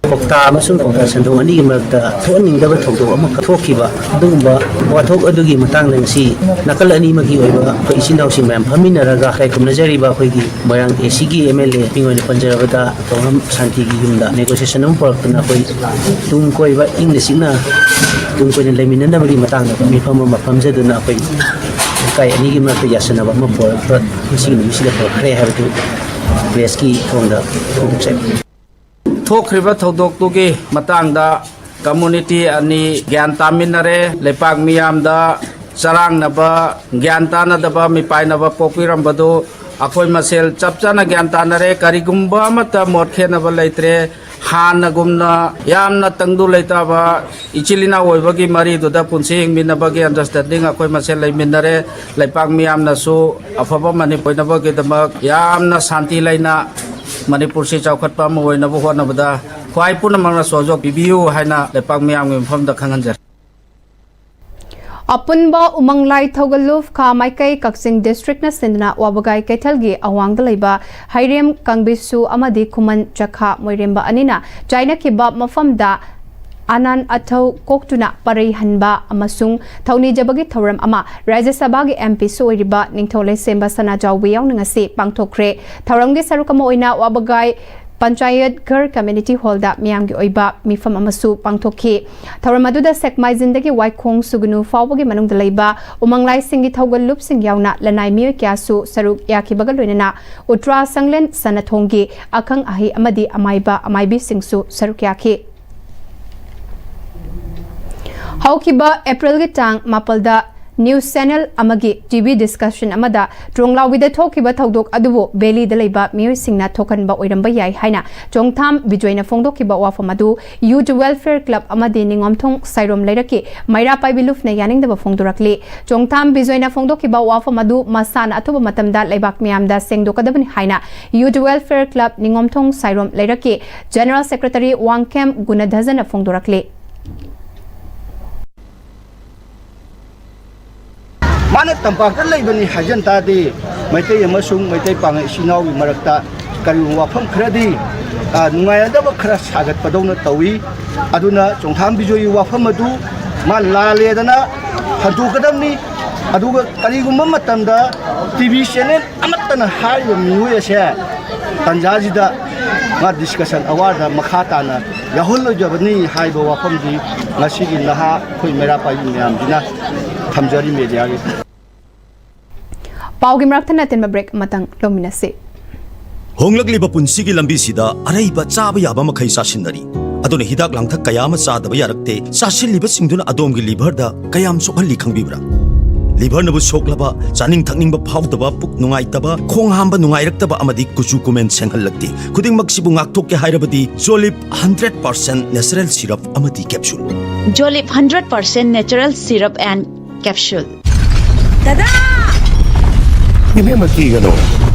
ꯀ꯭ꯋꯥꯛꯇꯥ ꯑꯃꯁꯨꯡ ꯀ꯭ꯋꯥꯛꯇꯥ ꯁꯦꯟꯗꯣꯡ ꯑꯅꯤꯒꯤ ꯃꯔꯛꯇ ꯊꯣꯛꯍꯟꯅꯤꯡꯗꯕ ꯊꯧꯗꯣꯛ ꯑꯃꯈꯛ ꯊꯣꯛꯈꯤꯕ, ꯑꯗꯨꯒꯨꯝꯕ ꯋꯥꯊꯣꯛ ꯑꯗꯨꯒꯤ ꯃꯇꯥꯡꯗ ꯉꯁꯤ ꯅꯥꯀꯜ ꯑꯅꯤꯃꯛꯀꯤ ꯑꯣꯏꯕ ꯑꯩꯈꯣꯏ ꯏꯆꯤꯟ ꯏꯅꯥꯎꯁꯤꯡ ꯃꯌꯥꯝ ꯐꯝꯃꯤꯟꯅꯔꯒ ꯏꯀꯥꯏ ꯈꯨꯝꯅꯖꯔꯤꯕ ꯑꯩꯈꯣꯏꯒꯤ ꯃꯣꯏꯔꯥꯡ ꯑꯦ ꯁꯤꯒꯤ ꯑꯦꯝ ꯑꯦꯜ ꯑꯦ ꯃꯤꯡ ꯑꯣꯏꯅ ꯄꯟꯖꯔꯕꯗ ꯇꯧꯔꯝ ꯁꯥꯟꯇꯤꯒꯤ ꯌꯨꯝꯗ ꯅꯦꯒꯣꯁꯤꯌꯦꯁꯟ ꯑꯃ ꯄꯨꯔꯛꯇꯨꯅ ꯑꯩꯈꯣꯏ ꯇꯨꯡ ꯀꯣꯏꯕ ꯏꯪꯅ ꯆꯤꯛꯅ ꯇꯨꯡ ꯀꯣꯏꯅ ꯂꯩꯃꯤꯟꯅꯅꯕꯒꯤ ꯃꯇꯥꯡꯗ ꯃꯤꯐꯝ ꯑꯃ ꯐꯝꯖꯗꯨꯅ ꯑꯩꯈꯣꯏ ꯂꯩꯀꯥꯏ ꯑꯅꯤꯒꯤ ꯃꯔꯛꯇ ꯌꯥꯁꯟꯅꯕ ꯑꯃ ꯄꯨꯔꯛꯄ ꯉꯁꯤꯒꯤ ꯅꯨꯃꯤꯠꯁꯤꯗ ꯄꯨꯔꯛꯈ꯭ꯔꯦ ꯍꯥꯏꯕꯗꯨ ꯄ꯭ꯔꯦꯁꯀꯤ ꯊꯣꯡꯗ ꯐꯣꯡꯗꯣꯛꯆꯔꯤ꯫ ꯊꯣꯛꯈ꯭ꯔꯤꯕ ꯊꯧꯗꯣꯛꯇꯨꯒꯤ ꯃꯇꯥꯡꯗ ꯀꯝꯃꯨꯅꯤꯇꯤ ꯑꯅꯤ ꯒ꯭ꯌꯥꯟ ꯇꯥꯃꯤꯟꯅꯔꯦ꯫ ꯂꯩꯄꯥꯛ ꯃꯤꯌꯥꯝꯗ ꯆꯔꯥꯡꯅꯕ, ꯒ꯭ꯌꯥꯟ ꯇꯥꯅꯗꯕ, ꯃꯤꯄꯥꯏꯅꯕ ꯄꯣꯛꯄꯤꯔꯝꯕꯗꯨ ꯑꯩꯈꯣꯏ ꯃꯁꯦꯜ ꯆꯞ ꯆꯥꯅ ꯒ꯭ꯌꯥꯟ ꯇꯥꯅꯔꯦ꯫ ꯀꯔꯤꯒꯨꯝꯕ ꯑꯃꯠꯇ ꯃꯣꯠ ꯈꯦꯠꯅꯕ ꯂꯩꯇ꯭ꯔꯦ꯫ ꯍꯥꯟꯅꯒꯨꯝꯅ ꯌꯥꯝꯅ ꯇꯪꯗꯨ ꯂꯩꯇꯥꯕ ꯏꯆꯤꯜ ꯏꯅꯥꯎ ꯑꯣꯏꯕꯒꯤ ꯃꯔꯤꯗꯨꯗ ꯄꯨꯟꯁꯤ ꯍꯤꯡꯃꯤꯟꯅꯕꯒꯤ ꯑꯟꯗꯔꯁꯇꯦꯟꯗꯤꯡ ꯑꯩꯈꯣꯏ ꯃꯁꯦꯜ ꯂꯩꯃꯤꯟꯅꯔꯦ꯫ ꯂꯩꯄꯥꯛ ꯃꯤꯌꯥꯝꯅꯁꯨ ꯑꯐꯕ ꯃꯅꯤꯄꯨꯔ ꯑꯣꯏꯅꯕꯒꯤꯗꯃꯛ ꯌꯥꯝꯅ ꯁꯥꯟꯇꯤ ꯂꯩꯅ ꯃꯅꯤꯄꯨꯔꯁꯤ ꯆꯥꯎꯈꯠꯄ ꯑꯃ ꯑꯣꯏꯅꯕ ꯍꯣꯠꯅꯕꯗ ꯈ꯭ꯋꯥꯏ ꯄꯨꯝꯅꯃꯛꯅ ꯁꯍꯌꯣꯒ ꯄꯤꯕꯤꯌꯨ ꯍꯥꯏꯅ ꯂꯩꯄꯥꯛ ꯃꯤꯌꯥꯝꯒꯤ ꯃꯐꯝꯗ ꯈꯪꯍꯟꯖꯔꯤ꯫ ꯑꯄꯨꯟꯕ ꯎꯃꯪ ꯂꯥꯏ ꯊꯧꯒꯜꯂꯨꯞ ꯈꯥ ꯃꯥꯏꯀꯩ ꯀꯛꯆꯤꯡ ꯗꯤꯁꯇ꯭ꯔꯤꯛꯅ ꯁꯤꯟꯗꯨꯅ ꯋꯥꯕꯒꯥꯏ ꯀꯩꯊꯦꯜꯒꯤ ꯑꯋꯥꯡꯗ ꯂꯩꯕ ꯍꯩꯔꯦꯝ ꯀꯥꯡꯕꯤꯁꯨ ꯑꯃꯗꯤ ꯈꯨꯃꯟ ꯆꯈꯥ ꯃꯣꯏꯔꯦꯝꯕ ꯑꯅꯤꯅ ꯆꯥꯏꯅꯈꯤꯕ ꯃꯐꯝꯗ ꯑꯅꯥꯟ ꯑꯊꯧ ꯀꯣꯛꯇꯨꯅ ꯄꯔꯩ ꯍꯟꯕ ꯑꯃꯁꯨꯡ ꯊꯧꯅꯤꯖꯕꯒꯤ ꯊꯧꯔꯝ ꯑꯃ ꯔꯥꯖ꯭ꯌ ꯁꯚꯥꯒꯤ ꯑꯦꯝ ꯄꯤꯁꯨ ꯑꯣꯏꯔꯤꯕ ꯅꯤꯡꯊꯧ ꯂꯩꯁꯦꯝꯕ ꯁꯅꯥꯖꯥꯎꯕ ꯌꯥꯎꯅ ꯉꯁꯤ ꯄꯥꯡꯊꯣꯛꯈ꯭ꯔꯦ꯫ ꯊꯧꯔꯝꯒꯤ ꯁꯔꯨꯛ ꯑꯃ ꯑꯣꯏꯅ ꯋꯥꯕꯒꯥꯏ ꯄꯟꯆꯥꯌꯠ ꯘꯔ ꯀꯝꯃ꯭ꯌꯨꯅꯤꯇꯤ ꯍꯣꯜꯗ ꯃꯤꯌꯥꯝꯒꯤ ꯑꯣꯏꯕ ꯃꯤꯐꯝ ꯑꯃꯁꯨ ꯄꯥꯡꯊꯣꯛꯈꯤ꯫ ꯊꯧꯔꯝ ꯑꯗꯨꯗ ꯁꯦꯛꯃꯥꯏꯖꯤꯟꯗꯒꯤ ꯋꯥꯏꯈꯣꯡ ꯁꯨꯒꯅꯨ ꯐꯥꯎꯕꯒꯤ ꯃꯅꯨꯡꯗ ꯂꯩꯕ ꯎꯃꯪ ꯂꯥꯏꯁꯤꯡꯒꯤ ꯊꯧꯒꯜꯂꯨꯞꯁꯤꯡ ꯌꯥꯎꯅ ꯂꯅꯥꯏ ꯃꯤꯑꯣꯏ ꯀꯌꯥꯁꯨ ꯁꯔꯨꯛ ꯌꯥꯈꯤꯕꯒ ꯂꯣꯏꯅꯅ ꯎꯇ꯭ꯔꯥ ꯁꯪꯂꯦꯟ ꯁꯅꯊꯣꯡꯒꯤ ꯑꯈꯪ ꯑꯍꯩ ꯑꯃꯗꯤ ꯑꯃꯥꯏꯕ ꯑꯃꯥꯏꯕꯤꯁꯤꯡꯁꯨ ꯁꯔꯨꯛ ꯌꯥꯈꯤ꯫ ꯍꯧꯈꯤꯕ ꯑꯦꯄ꯭ꯔꯤꯜꯒꯤ ꯇꯥꯡ ꯃꯥꯄꯜꯗ ꯅ꯭ꯌꯨꯁ ꯆꯦꯅꯦꯜ ꯑꯃꯒꯤ ꯇꯤ ꯚꯤ ꯗꯤꯁꯀꯁꯟ ꯑꯃꯗ ꯇ꯭ꯔꯣꯡꯂꯥꯎꯕꯤꯗ ꯊꯣꯛꯈꯤꯕ ꯊꯧꯗꯣꯛ ꯑꯗꯨꯕꯨ ꯚꯦꯂꯤꯗ ꯂꯩꯕ ꯃꯤꯑꯣꯏꯁꯤꯡꯅ ꯊꯣꯛꯍꯟꯕ ꯑꯣꯏꯔꯝꯕ ꯌꯥꯏ ꯍꯥꯏꯅ ꯆꯣꯡꯊꯥꯝ ꯕꯤꯖꯣꯏꯅ ꯐꯣꯡꯗꯣꯛꯈꯤꯕ ꯋꯥꯐꯝ ꯑꯗꯨ ꯌꯨꯠ ꯋꯦꯜꯐꯤꯌꯔ ꯀ꯭ꯂꯕ ꯑꯃꯗꯤ ꯅꯤꯉꯣꯝꯊꯣꯡ ꯁꯥꯏꯔꯣꯝ ꯂꯩꯔꯛꯀꯤ ꯃꯩꯔꯥ ꯄꯥꯏꯕꯤ ꯂꯨꯞꯅ ꯌꯥꯅꯤꯡꯗꯕ ꯐꯣꯡꯗꯣꯔꯛꯂꯤ꯫ ꯆꯣꯡꯊꯥꯝ ꯕꯤꯖꯣꯏꯅ ꯐꯣꯡꯗꯣꯛꯈꯤꯕ ꯋꯥꯐꯝ ꯑꯗꯨ ꯃꯁꯥꯅ ꯑꯊꯨꯕ ꯃꯇꯝꯗ ꯂꯩꯕꯥꯛ ꯃꯤꯌꯥꯝꯗ ꯁꯦꯡꯗꯣꯛꯀꯗꯕꯅꯤ ꯍꯥꯏꯅ youth welfare club Ningomthong Sairom ꯂꯩꯔꯛꯀꯤ ꯖꯦꯅꯔꯦꯜ ꯁꯦꯀ꯭ꯔꯦꯇꯔꯤ ꯋꯥꯡꯈꯦꯝ ꯒꯨꯅꯙꯖꯟꯅ ꯐꯣꯡꯗꯣꯔꯛꯂꯤ꯫ ꯃꯥꯅ ꯇꯝꯄꯥꯛꯇ ꯂꯩꯕꯅꯤ ꯍꯥꯏꯖꯟ ꯇꯥꯔꯗꯤ, ꯃꯩꯇꯩ ꯑꯃꯁꯨꯡ ꯃꯩꯇꯩ ꯄꯥꯉꯜ ꯏꯆꯤꯟ ꯏꯅꯥꯎꯒꯤ ꯃꯔꯛꯇ ꯀꯔꯤꯒꯨꯝꯕ ꯋꯥꯐꯝ ꯈꯔꯗꯤ ꯑ, ꯅꯨꯡꯉꯥꯏꯅꯗꯕ ꯈꯔ ꯁꯥꯒꯠꯄꯗꯧꯅ ꯇꯧꯏ꯫ ꯑꯗꯨꯅ ꯆꯣꯡꯊꯥꯝ ꯕꯤꯖꯣꯏꯒꯤ ꯋꯥꯐꯝ ꯑꯗꯨ ꯃꯥ ꯂꯥꯜꯂꯦꯗꯅ ꯍꯟꯗꯣꯛꯀꯗꯕꯅꯤ꯫ ꯑꯗꯨꯒ ꯀꯔꯤꯒꯨꯝꯕ ꯃꯇꯝꯗ ꯇꯤ ꯚꯤ ꯆꯦꯅꯦꯜ ꯑꯃꯠꯇꯅ ꯍꯥꯏꯔꯤꯕ ꯃꯤꯑꯣꯏ ꯑꯁꯦ ꯇꯥꯟꯖꯥꯁꯤꯗ ꯃꯥ ꯗꯤꯁꯀꯁꯟ ꯑꯋꯥꯔꯗ ꯃꯈꯥ ꯇꯥꯅ ꯌꯥꯎꯍꯜꯂꯣꯏꯗꯕꯅꯤ ꯍꯥꯏꯕ ꯋꯥꯐꯝꯁꯤ ꯉꯁꯤꯒꯤ ꯅꯍꯥ ꯑꯩꯈꯣꯏ ꯃꯩꯔꯥ ꯄꯥꯏꯕꯤ ꯃꯌꯥꯝꯁꯤꯅ ꯊꯝꯖꯔꯤ ꯃꯦꯗꯤꯌꯥꯒꯤ꯫ ꯄꯥꯎꯒꯤ ꯃꯔꯛ ꯊꯠꯅ ꯑꯇꯦꯟꯕ ꯕ꯭ꯔꯦꯛ ꯑꯃꯇꯪ ꯂꯧꯃꯤꯟꯅꯁꯤ꯫ ꯍꯣꯡꯂꯛꯂꯤꯕ ꯄꯨꯟꯁꯤꯒꯤ ꯂꯝꯕꯤꯁꯤꯗ ꯑꯔꯩꯕ ꯆꯥꯕ ꯌꯥꯕ ꯃꯈꯩ ꯆꯥꯁꯤꯟꯅꯔꯤ꯫ ꯑꯗꯨꯅ ꯍꯤꯗꯥꯛ ꯂꯥꯡꯊꯛ ꯀꯌꯥ ꯑꯃ ꯆꯥꯗꯕ ꯌꯥꯔꯛꯇꯦ꯫ ꯆꯥꯁꯤꯜꯂꯤꯕꯁꯤꯡꯗꯨꯅ ꯑꯗꯣꯝꯒꯤ ꯂꯤꯚꯔꯗ ꯀꯌꯥꯝ ꯁꯣꯛꯍꯜꯂꯤ ꯈꯪꯕꯤꯕ꯭ꯔꯥ? ꯂꯤꯚꯔꯅꯕꯨ ꯁꯣꯛꯂꯕ, ꯆꯥꯅꯤꯡ ꯊꯛꯅꯤꯡꯕ ꯐꯥꯎꯗꯕ, ꯄꯨꯛ ꯅꯨꯡꯉꯥꯏꯇꯕ, ꯈꯣꯡ ꯍꯥꯝꯕ ꯅꯨꯡꯉꯥꯏꯔꯛꯇꯕ ꯑꯃꯗꯤ ꯀꯨꯆꯨ ꯀꯨꯃꯦꯟ ꯁꯦꯡꯍꯜꯂꯛꯇꯦ꯫ ꯈꯨꯗꯤꯡꯃꯛꯁꯤꯕꯨ ꯉꯥꯛꯊꯣꯛꯀꯦ ꯍꯥꯏꯔꯕꯗꯤ ꯖꯣꯂꯤꯞ ꯍꯟꯗ꯭ꯔꯦꯠ ꯄꯥꯔꯁꯦꯟ ꯅꯦꯆꯔꯦꯜ ꯁꯤꯔꯞ ꯑꯃꯗꯤ capsule. Jolip hundred percent natural syrup and capsule. ꯗꯗꯥ! ꯏꯕꯦꯝꯃ, ꯀꯤꯒꯅꯨ꯫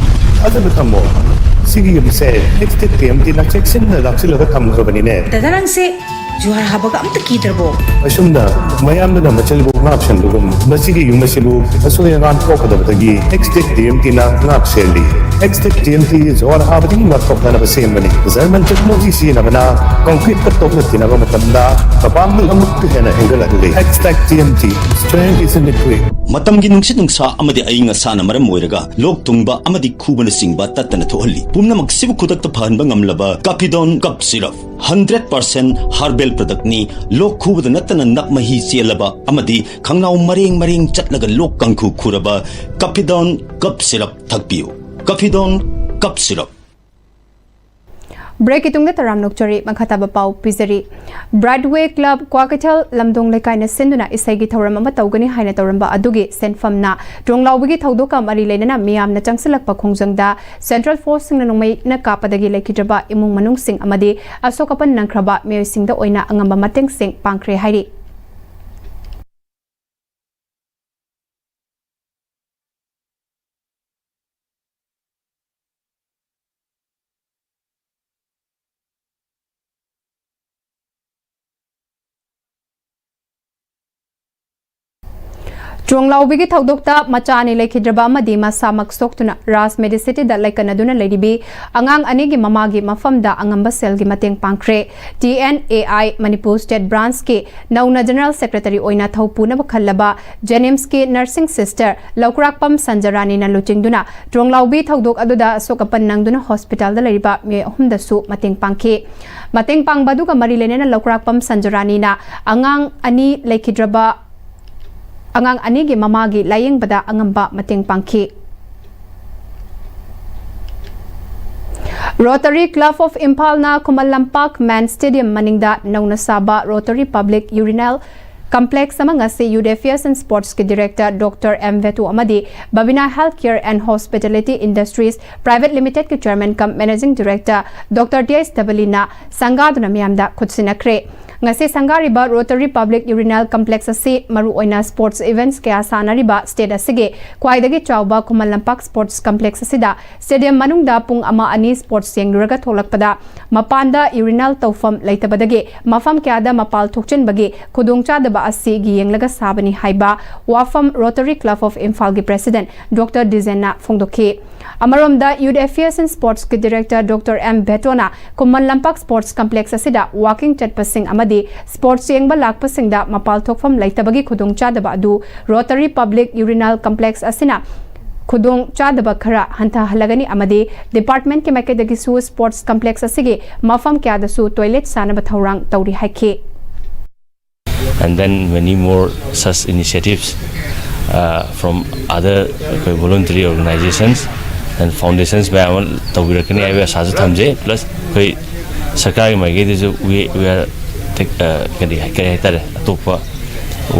ꯐꯖꯅ ꯊꯝꯃꯣ꯫ ꯁꯤꯒꯤ ꯌꯨꯝꯁꯦ ꯑꯦꯛꯁꯇꯦꯛ ꯇꯤ ꯑꯦꯝ ꯇꯤꯅ ꯆꯦꯛꯁꯤꯟꯅ ꯂꯥꯛꯁꯤꯜꯂꯒ ꯊꯝꯈ꯭ꯔꯕꯅꯤꯅꯦ꯫ ꯗꯗꯥ, ꯅꯪꯁꯦ ꯖꯨꯍꯥꯔ ꯍꯥꯕꯒ ꯑꯝꯇ ꯀꯤꯗ꯭ꯔꯕꯣ? ꯑꯁꯨꯝꯅ ꯃꯌꯥꯝꯗꯨꯅ ꯃꯆꯜꯕꯨ ꯉꯥꯛ ꯁꯦꯟꯕꯒꯨꯝ, ꯃꯁꯤꯒꯤ ꯌꯨꯝ ꯑꯁꯤꯕꯨ ꯑꯁꯣꯏ ꯑꯉꯥꯝ ꯊꯣꯛꯀꯗꯕꯗꯒꯤ ꯑꯦꯛꯁꯇꯦꯛ ꯇꯤ ꯑꯦꯝ ꯇꯤꯅ ꯉꯥꯛ ꯁꯦꯜꯂꯤ꯫ ꯑꯦꯛꯁꯇꯦꯛ ꯇꯤ ꯑꯦꯝ ꯇꯤ ꯖꯨꯍꯥꯔ ꯍꯥꯕꯗꯒꯤ ꯉꯥꯛꯊꯣꯛꯅꯅꯕ ꯁꯦꯝꯕꯅꯤ꯫ ꯖꯔꯃꯟ ꯇꯦꯛꯅꯣꯂꯣꯖꯤ ꯁꯤꯖꯤꯟꯅꯕꯅ ꯀꯪꯀ꯭ꯔꯤꯠꯀ ꯇꯣꯛꯅ ꯊꯤꯅꯕ ꯃꯇꯝꯗ ꯃꯄꯥꯡꯒꯜ ꯑꯃꯨꯛꯀ ꯍꯦꯟꯅ ꯍꯦꯟꯒꯠꯍꯜꯂꯤ꯫ ꯑꯦꯛꯁꯇꯦꯛ T M T, strength is in the grit. ꯃꯇꯝꯒꯤ ꯅꯨꯡꯁꯤꯠ ꯅꯨꯡꯁꯥ ꯑꯃꯗꯤ ꯑꯏꯪ ꯑꯁꯥꯅ ꯃꯔꯝ ꯑꯣꯏꯔꯒ ꯂꯣꯛ ꯊꯨꯡꯕ ꯑꯃꯗꯤ ꯈꯨꯕꯅꯆꯤꯡꯕ ꯇꯠꯇꯅ ꯊꯣꯛꯍꯜꯂꯤ꯫ ꯄꯨꯝꯅꯃꯛꯁꯤꯕꯨ ꯈꯨꯗꯛꯇ ꯐꯍꯟꯕ ꯉꯝꯂꯕ ꯀꯥꯐꯤꯗꯣꯟ cup syrup. Hundred percent herbal ꯄ꯭ꯔꯗꯛꯅꯤ꯫ ꯂꯣꯛ ꯈꯨꯕꯗ ꯅꯠꯇꯅ ꯅꯞ ꯃꯍꯤ ꯆꯦꯜꯂꯕ ꯑꯃꯗꯤ ꯈꯪꯅꯥꯎ ꯃꯔꯦꯡ ꯃꯔꯦꯡ ꯆꯠꯂꯒ ꯂꯣꯛ ꯀꯥꯡꯈꯨ ꯈꯨꯔꯕ ꯀꯥꯐꯤꯗꯣꯟ ꯀꯞ ꯁꯤꯔꯞ ꯊꯛꯄꯤꯌꯨ꯫ ꯀꯥꯐꯤꯗꯣꯟ cup syrup. ꯕ꯭ꯔꯦꯛꯀꯤ ꯇꯨꯡꯗ ꯇꯔꯥꯝꯅ ꯑꯣꯛꯆꯔꯤ꯫ ꯃꯈꯥ ꯇꯥꯕ ꯄꯥꯎ ꯄꯤꯖꯔꯤ꯫ ꯕ꯭ꯔꯥꯏꯠꯋꯦ ꯀ꯭ꯂꯕ, ꯀ꯭ꯋꯥꯀꯩꯊꯦꯜ ꯂꯝꯗꯣꯡ ꯂꯩꯀꯥꯏꯅ ꯁꯤꯟꯗꯨꯅ ꯏꯁꯩꯒꯤ ꯊꯧꯔꯝ ꯑꯃ ꯇꯧꯒꯅꯤ ꯍꯥꯏꯅ ꯇꯧꯔꯝꯕ ꯑꯗꯨꯒꯤ ꯁꯦꯟꯐꯝꯅ ꯗ꯭ꯔꯣꯡ ꯂꯥꯎꯕꯒꯤ ꯊꯧꯗꯣꯛꯀ ꯃꯔꯤ ꯂꯩꯅꯅ ꯃꯤꯌꯥꯝꯅ ꯆꯪꯁꯤꯜꯂꯛꯄ ꯈꯣꯡꯖꯪꯗ ꯁꯦꯟꯇ꯭ꯔꯦꯜ ꯐꯣꯔꯁꯁꯤꯡꯅ ꯅꯣꯡꯃꯩꯅ ꯀꯥꯞꯄꯗꯒꯤ ꯂꯩꯈꯤꯗ꯭ꯔꯕ ꯏꯃꯨꯡ ꯃꯅꯨꯡꯁꯤꯡ ꯑꯃꯗꯤ ꯑꯁꯣꯛ ꯑꯄꯟ ꯅꯪꯈ꯭ꯔꯕ ꯃꯤꯑꯣꯏꯁꯤꯡꯗ ꯑꯣꯏꯅ ꯑꯉꯝꯕ ꯃꯇꯦꯡꯁꯤꯡ ꯄꯥꯡꯈ꯭ꯔꯦ ꯍꯥꯏꯔꯤ꯫ ꯇ꯭ꯔꯣꯡꯂꯥꯎꯕꯤꯒꯤ ꯊꯧꯗꯣꯛꯇ ꯃꯆꯥ ꯑꯅꯤ ꯂꯩꯈꯤꯗ꯭ꯔꯕ ꯑꯃꯗꯤ ꯃꯁꯥꯃꯛ ꯁꯣꯛꯇꯨꯅ ꯔꯥꯖ ꯃꯦꯗꯤꯁꯤꯇꯤꯗ ꯂꯩꯀꯠꯅꯗꯨꯅ ꯂꯩꯔꯤꯕꯤ ꯑꯉꯥꯡ ꯑꯅꯤꯒꯤ ꯃꯃꯥꯒꯤ ꯃꯐꯝꯗ ꯑꯉꯝꯕ ꯁꯦꯜꯒꯤ ꯃꯇꯦꯡ ꯄꯥꯡꯈ꯭ꯔꯦ꯫ T N A I Manipur state ꯕ꯭ꯔꯥꯟꯁꯀꯤ ꯅꯧꯅ ꯖꯦꯅꯔꯦꯜ ꯁꯦꯀ꯭ꯔꯦꯇꯔꯤ ꯑꯣꯏꯅ ꯊꯧ ꯄꯨꯅꯕ ꯈꯜꯂꯕ ꯖꯦꯅꯤꯝꯁꯀꯤ ꯅꯔꯁꯤꯡ ꯁꯤꯁꯇꯔ ꯂꯧꯀ꯭ꯔꯥꯛꯄꯝ ꯁꯟꯖꯔꯥꯅꯤꯅ ꯂꯨꯆꯤꯡꯗꯨꯅ ꯇ꯭ꯔꯣꯡꯂꯥꯎꯕꯤ ꯊꯧꯗꯣꯛ ꯑꯗꯨꯗ ꯑꯁꯣꯛ ꯑꯄꯟ ꯅꯪꯗꯨꯅ ꯍꯣꯁꯄꯤꯇꯥꯜꯗ ꯂꯩꯔꯤꯕ ꯃꯤꯑꯣꯏ ꯑꯍꯨꯝꯗꯁꯨ ꯃꯇꯦꯡ ꯄꯥꯡꯈꯤ꯫ ꯃꯇꯦꯡ ꯄꯥꯡꯕ ꯑꯗꯨꯒ ꯃꯔꯤ ꯂꯩꯅꯅ ꯂꯧꯀ꯭ꯔꯥꯛꯄꯝ ꯁꯟꯖꯔꯥꯅꯤꯅ ꯑꯉꯥꯡ ꯑꯅꯤ ꯂꯩꯈꯤꯗ꯭ꯔꯕ ꯑꯉꯥꯡ ꯑꯅꯤꯒꯤ ꯃꯃꯥꯒꯤ ꯂꯥꯌꯦꯡꯕꯗ ꯑꯉꯝꯕ ꯃꯇꯦꯡ ꯄꯥꯡꯈꯤ꯫ Rotary Club of ꯏꯝꯐꯥꯜꯅ Khuman Lampak main stadium ꯃꯅꯤꯡꯗ ꯅꯧꯅ ꯁꯥꯕ ꯔꯣꯇꯔꯤ ꯄꯕ꯭ꯂꯤꯛ ꯌꯨꯔꯤꯅꯦꯜ ꯀꯝꯄ꯭ꯂꯦꯛꯁ ꯑꯃ ꯉꯁꯤ Youth Affairs and Sportsꯀꯤ ꯗꯤꯔꯦꯛꯇꯔ ꯗꯣꯛꯇꯔ ꯑꯦꯝ ꯚꯦꯇꯨ ꯑꯃꯗꯤ Babina health care and hospitality industries private ꯂꯤꯃꯤꯇꯦꯗꯀꯤ chairman cum managing director doctor T H ꯗꯕꯂꯤꯅ ꯁꯪꯒꯥꯗꯨꯅ ꯃꯤꯌꯥꯝꯗ ꯈꯨꯠꯁꯤꯟꯅꯈ꯭ꯔꯦ꯫ ꯉꯁꯤ ꯁꯪꯒꯥꯔꯤꯕ ꯔꯣꯇꯔꯤ ꯄꯕ꯭ꯂꯤꯛ ꯌꯨꯔꯤꯅꯦꯜ ꯀꯝꯄ꯭ꯂꯦꯛꯁ ꯑꯁꯤ ꯃꯔꯨꯑꯣꯏꯅ ꯁ꯭ꯄꯣꯔꯠꯁ ꯏꯚꯦꯟꯠꯁ ꯀꯌꯥ ꯁꯥꯟꯅꯔꯤꯕ ꯁ꯭ꯇꯦꯠ ꯑꯁꯤꯒꯤ ꯈ꯭ꯋꯥꯏꯗꯒꯤ ꯆꯥꯎꯕ ꯈꯨꯃꯟ ꯂꯝꯄꯥꯛ ꯁ꯭ꯄꯣꯔꯠꯁ ꯀꯝꯄ꯭ꯂꯦꯛꯁ ꯑꯁꯤꯗ ꯁ꯭ꯇꯦꯗꯤꯌꯝ ꯃꯅꯨꯡꯗ ꯄꯨꯡ ꯑꯃ ꯑꯅꯤ ꯁ꯭ꯄꯣꯔꯠꯁ ꯌꯦꯡꯂꯨꯔꯒ ꯊꯣꯛꯂꯛꯄꯗ ꯃꯄꯥꯟꯗ ꯌꯨꯔꯤꯅꯦꯜ ꯇꯧꯐꯝ ꯂꯩꯇꯕꯗꯒꯤ ꯃꯐꯝ ꯀꯌꯥꯗ ꯃꯄꯥꯜ ꯊꯣꯛꯆꯤꯟꯕꯒꯤ ꯈꯨꯗꯣꯡꯆꯥꯗꯕ ꯑꯁꯤꯒꯤ ꯌꯦꯡꯂꯒ ꯁꯥꯕꯅꯤ ꯍꯥꯏꯕ ꯋꯥꯐꯝ ꯔꯣꯇꯔꯤ ꯀ꯭ꯂꯕ ꯑꯣꯐ ꯏꯝꯐꯥꯜꯒꯤ ꯄ꯭ꯔꯦꯁꯤꯗꯦꯟꯠ ꯗꯣꯛꯇꯔ ꯗꯤꯖꯦꯟꯅ ꯐꯣꯡꯗꯣꯛꯈꯤ꯫ ꯑꯃꯔꯣꯝꯗ Youth Affairs and Sportsꯀꯤ ꯗꯤꯔꯦꯛꯇꯔ ꯗꯣꯛꯇꯔ ꯑꯦꯝ ꯚꯦꯇꯣꯅ ꯈꯨꯃꯟ ꯂꯝꯄꯥꯛ ꯁ꯭ꯄꯣꯔꯠꯁ ꯀꯝꯄ꯭ꯂꯦꯛꯁ ꯑꯁꯤꯗ ꯋꯥꯀꯤꯡ ꯆꯠꯄꯁꯤꯡ ꯑꯃꯗꯤ ꯁ꯭ꯄꯣꯔꯠꯁ ꯌꯦꯡꯕ ꯂꯥꯛꯄꯁꯤꯡꯗ ꯃꯄꯥꯜ ꯊꯣꯛꯐꯝ ꯂꯩꯇꯕꯒꯤ ꯈꯨꯗꯣꯡꯆꯥꯗꯕ ꯑꯗꯨ ꯔꯣꯇꯔꯤ ꯄꯕ꯭ꯂꯤꯛ ꯌꯨꯔꯤꯅꯦꯜ ꯀꯝꯄ꯭ꯂꯦꯛꯁ ꯑꯁꯤꯅ ꯈꯨꯗꯣꯡ ꯆꯥꯗꯕ ꯈꯔ ꯍꯟꯊꯍꯜꯂꯒꯅꯤ ꯑꯃꯗꯤ ꯗꯤꯄꯥꯔꯠꯃꯦꯟꯠꯀꯤ ꯃꯥꯏꯀꯩꯗꯒꯤꯁꯨ ꯁ꯭ꯄꯣꯔꯠꯁ ꯀꯝꯄ꯭ꯂꯦꯛꯁ ꯑꯁꯤꯒꯤ ꯃꯐꯝ ꯀꯌꯥꯗꯁꯨ ꯇꯣꯏꯂꯦꯠ ꯁꯥꯅꯕ ꯊꯧꯔꯥꯡ ꯇꯧꯔꯤ ꯍꯥꯏꯈꯤ꯫ And then many more such initiatives uh, from other ꯑꯩꯈꯣꯏ voluntary organizations and foundations ꯃꯌꯥꯝ ꯑꯃ ꯇꯧꯕꯤꯔꯛꯀꯅꯤ ꯍꯥꯏꯕꯒꯤ ꯑꯥꯁꯥꯁꯨ ꯊꯝꯖꯩ꯫ Plus ꯑꯩꯈꯣꯏ ꯁꯔꯀꯥꯔꯒꯤ ꯃꯥꯏꯀꯩꯗꯁꯨ we we are ꯇꯦꯛ- ꯑ, ꯀꯔꯤ ꯍꯥꯏ- ꯀꯔꯤ ꯍꯥꯏꯇꯥꯔꯦ, ꯑꯇꯣꯞꯄ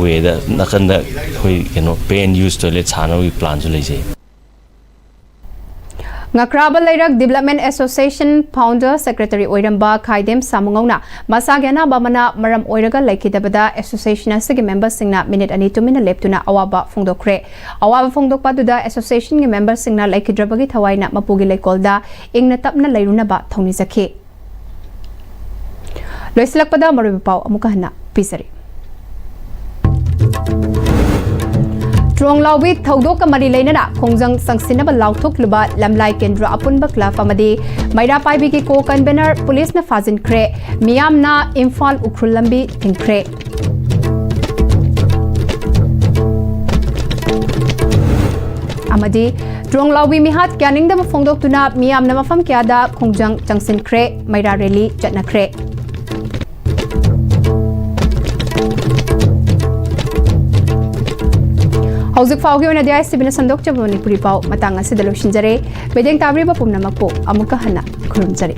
ꯋꯦꯗ ꯅꯥꯀꯟꯗ ꯑꯩꯈꯣꯏ ꯀꯩꯅꯣ pay and use toilet ꯁꯥꯅꯕꯒꯤ ꯄ꯭ꯂꯥꯟꯁꯨ ꯂꯩꯖꯩ꯫ ꯉꯀ꯭ꯔꯥꯕ ꯂꯩꯔꯛ ꯗꯤꯕꯦꯂꯞꯃꯦꯟꯠ ꯑꯦꯁꯣꯁꯤꯌꯦꯁꯟ ꯐꯥꯎꯟꯗꯔ ꯁꯦꯀ꯭ꯔꯦꯇꯔꯤ ꯑꯣꯏꯔꯝꯕ ꯈꯥꯏꯗꯦꯝ ꯁꯥꯃꯨꯉꯧꯅ ꯃꯁꯥꯒꯤ ꯑꯅꯥꯕ ꯑꯃꯅ ꯃꯔꯝ ꯑꯣꯏꯔꯒ ꯂꯩꯈꯤꯗꯕꯗ ꯑꯦꯁꯣꯁꯤꯌꯦꯁꯟ ꯑꯁꯤꯒꯤ ꯃꯦꯝꯕꯔꯁꯤꯡꯅ ꯃꯤꯅꯤꯠ ꯑꯅꯤ ꯇꯨꯃꯤꯟꯅ ꯂꯦꯞꯇꯨꯅ ꯑꯋꯥꯕ ꯐꯣꯡꯗꯣꯛꯈ꯭ꯔꯦ꯫ ꯑꯋꯥꯕ ꯐꯣꯡꯗꯣꯛꯄ ꯑꯗꯨꯗ ꯑꯦꯁꯣꯁꯤꯌꯦꯁꯟꯒꯤ ꯃꯦꯝꯕꯔꯁꯤꯡꯅ ꯂꯩꯈꯤꯗ꯭ꯔꯕꯒꯤ ꯊꯋꯥꯏꯅ ꯃꯄꯨꯒꯤ ꯂꯩꯀꯣꯜꯗ ꯏꯪꯅ ꯇꯞꯅ ꯂꯩꯔꯨꯅꯕ ꯊꯧꯅꯤꯖꯈꯤ꯫ ꯂꯣꯏꯁꯤꯜꯂꯛꯄꯗ ꯃꯔꯨꯑꯣꯏꯕ ꯄꯥꯎ ꯑꯃꯨꯛꯀ ꯍꯟꯅ ꯄꯤꯖꯔꯤ꯫ ꯇ꯭ꯔꯣꯡꯂꯥꯎꯕꯤ ꯊꯧꯗꯣꯛꯀ ꯃꯔꯤ ꯂꯩꯅꯅ ꯈꯣꯡꯖꯪ ꯆꯪꯁꯤꯟꯅꯕ ꯂꯥꯎꯊꯣꯛꯂꯨꯕ ꯂꯝꯂꯥꯏ ꯀꯦꯟꯗ꯭ꯔ ꯑꯄꯨꯟꯕ ꯀ꯭ꯂꯕ ꯑꯃꯗꯤ ꯃꯩꯔꯥ ꯄꯥꯏꯕꯤꯒꯤ ꯀꯣ ꯀꯟꯚꯦꯅꯔ ꯄꯨꯂꯤꯁꯅ ꯐꯥꯖꯤꯟꯈ꯭ꯔꯦ꯫ ꯃꯤꯌꯥꯝꯅ ꯏꯝꯐꯥꯜ ꯎꯈ꯭ꯔꯨꯜ ꯂꯝꯕꯤ ꯊꯤꯡꯈ꯭ꯔꯦ꯫ ꯑꯃꯗꯤ ꯇ꯭ꯔꯣꯡꯂꯥꯎꯕꯤ ꯃꯤꯍꯥꯠ ꯌꯥꯅꯤꯡꯗꯕ ꯐꯣꯡꯗꯣꯛꯇꯨꯅ ꯃꯤꯌꯥꯝꯅ ꯃꯐꯝ ꯀꯌꯥꯗ ꯈꯣꯡꯖꯪ ꯆꯪꯁꯤꯟꯈ꯭ꯔꯦ, ꯃꯩꯔꯥ ꯔꯦꯂꯤ ꯆꯠꯅꯈ꯭ꯔꯦ꯫ ꯍꯧꯖꯤꯛ ꯐꯥꯎꯒꯤ ꯑꯣꯏꯅꯗꯤ ꯑꯥꯏ ꯑꯦꯁ ꯇꯤ ꯚꯤꯅ ꯁꯟꯗꯣꯛꯆꯕ ꯃꯅꯤꯄꯨꯔꯤ ꯄꯥꯎ ꯃꯇꯥꯡ ꯑꯁꯤꯗ ꯂꯣꯏꯁꯤꯟꯖꯔꯦ꯫ ꯃꯤꯠꯌꯦꯡ ꯇꯥꯕꯤꯔꯤꯕ ꯄꯨꯝꯅꯃꯛꯄꯨ ꯑꯃꯨꯛꯀ ꯍꯟꯅ ꯈꯨꯔꯨꯝꯖꯔꯤ꯫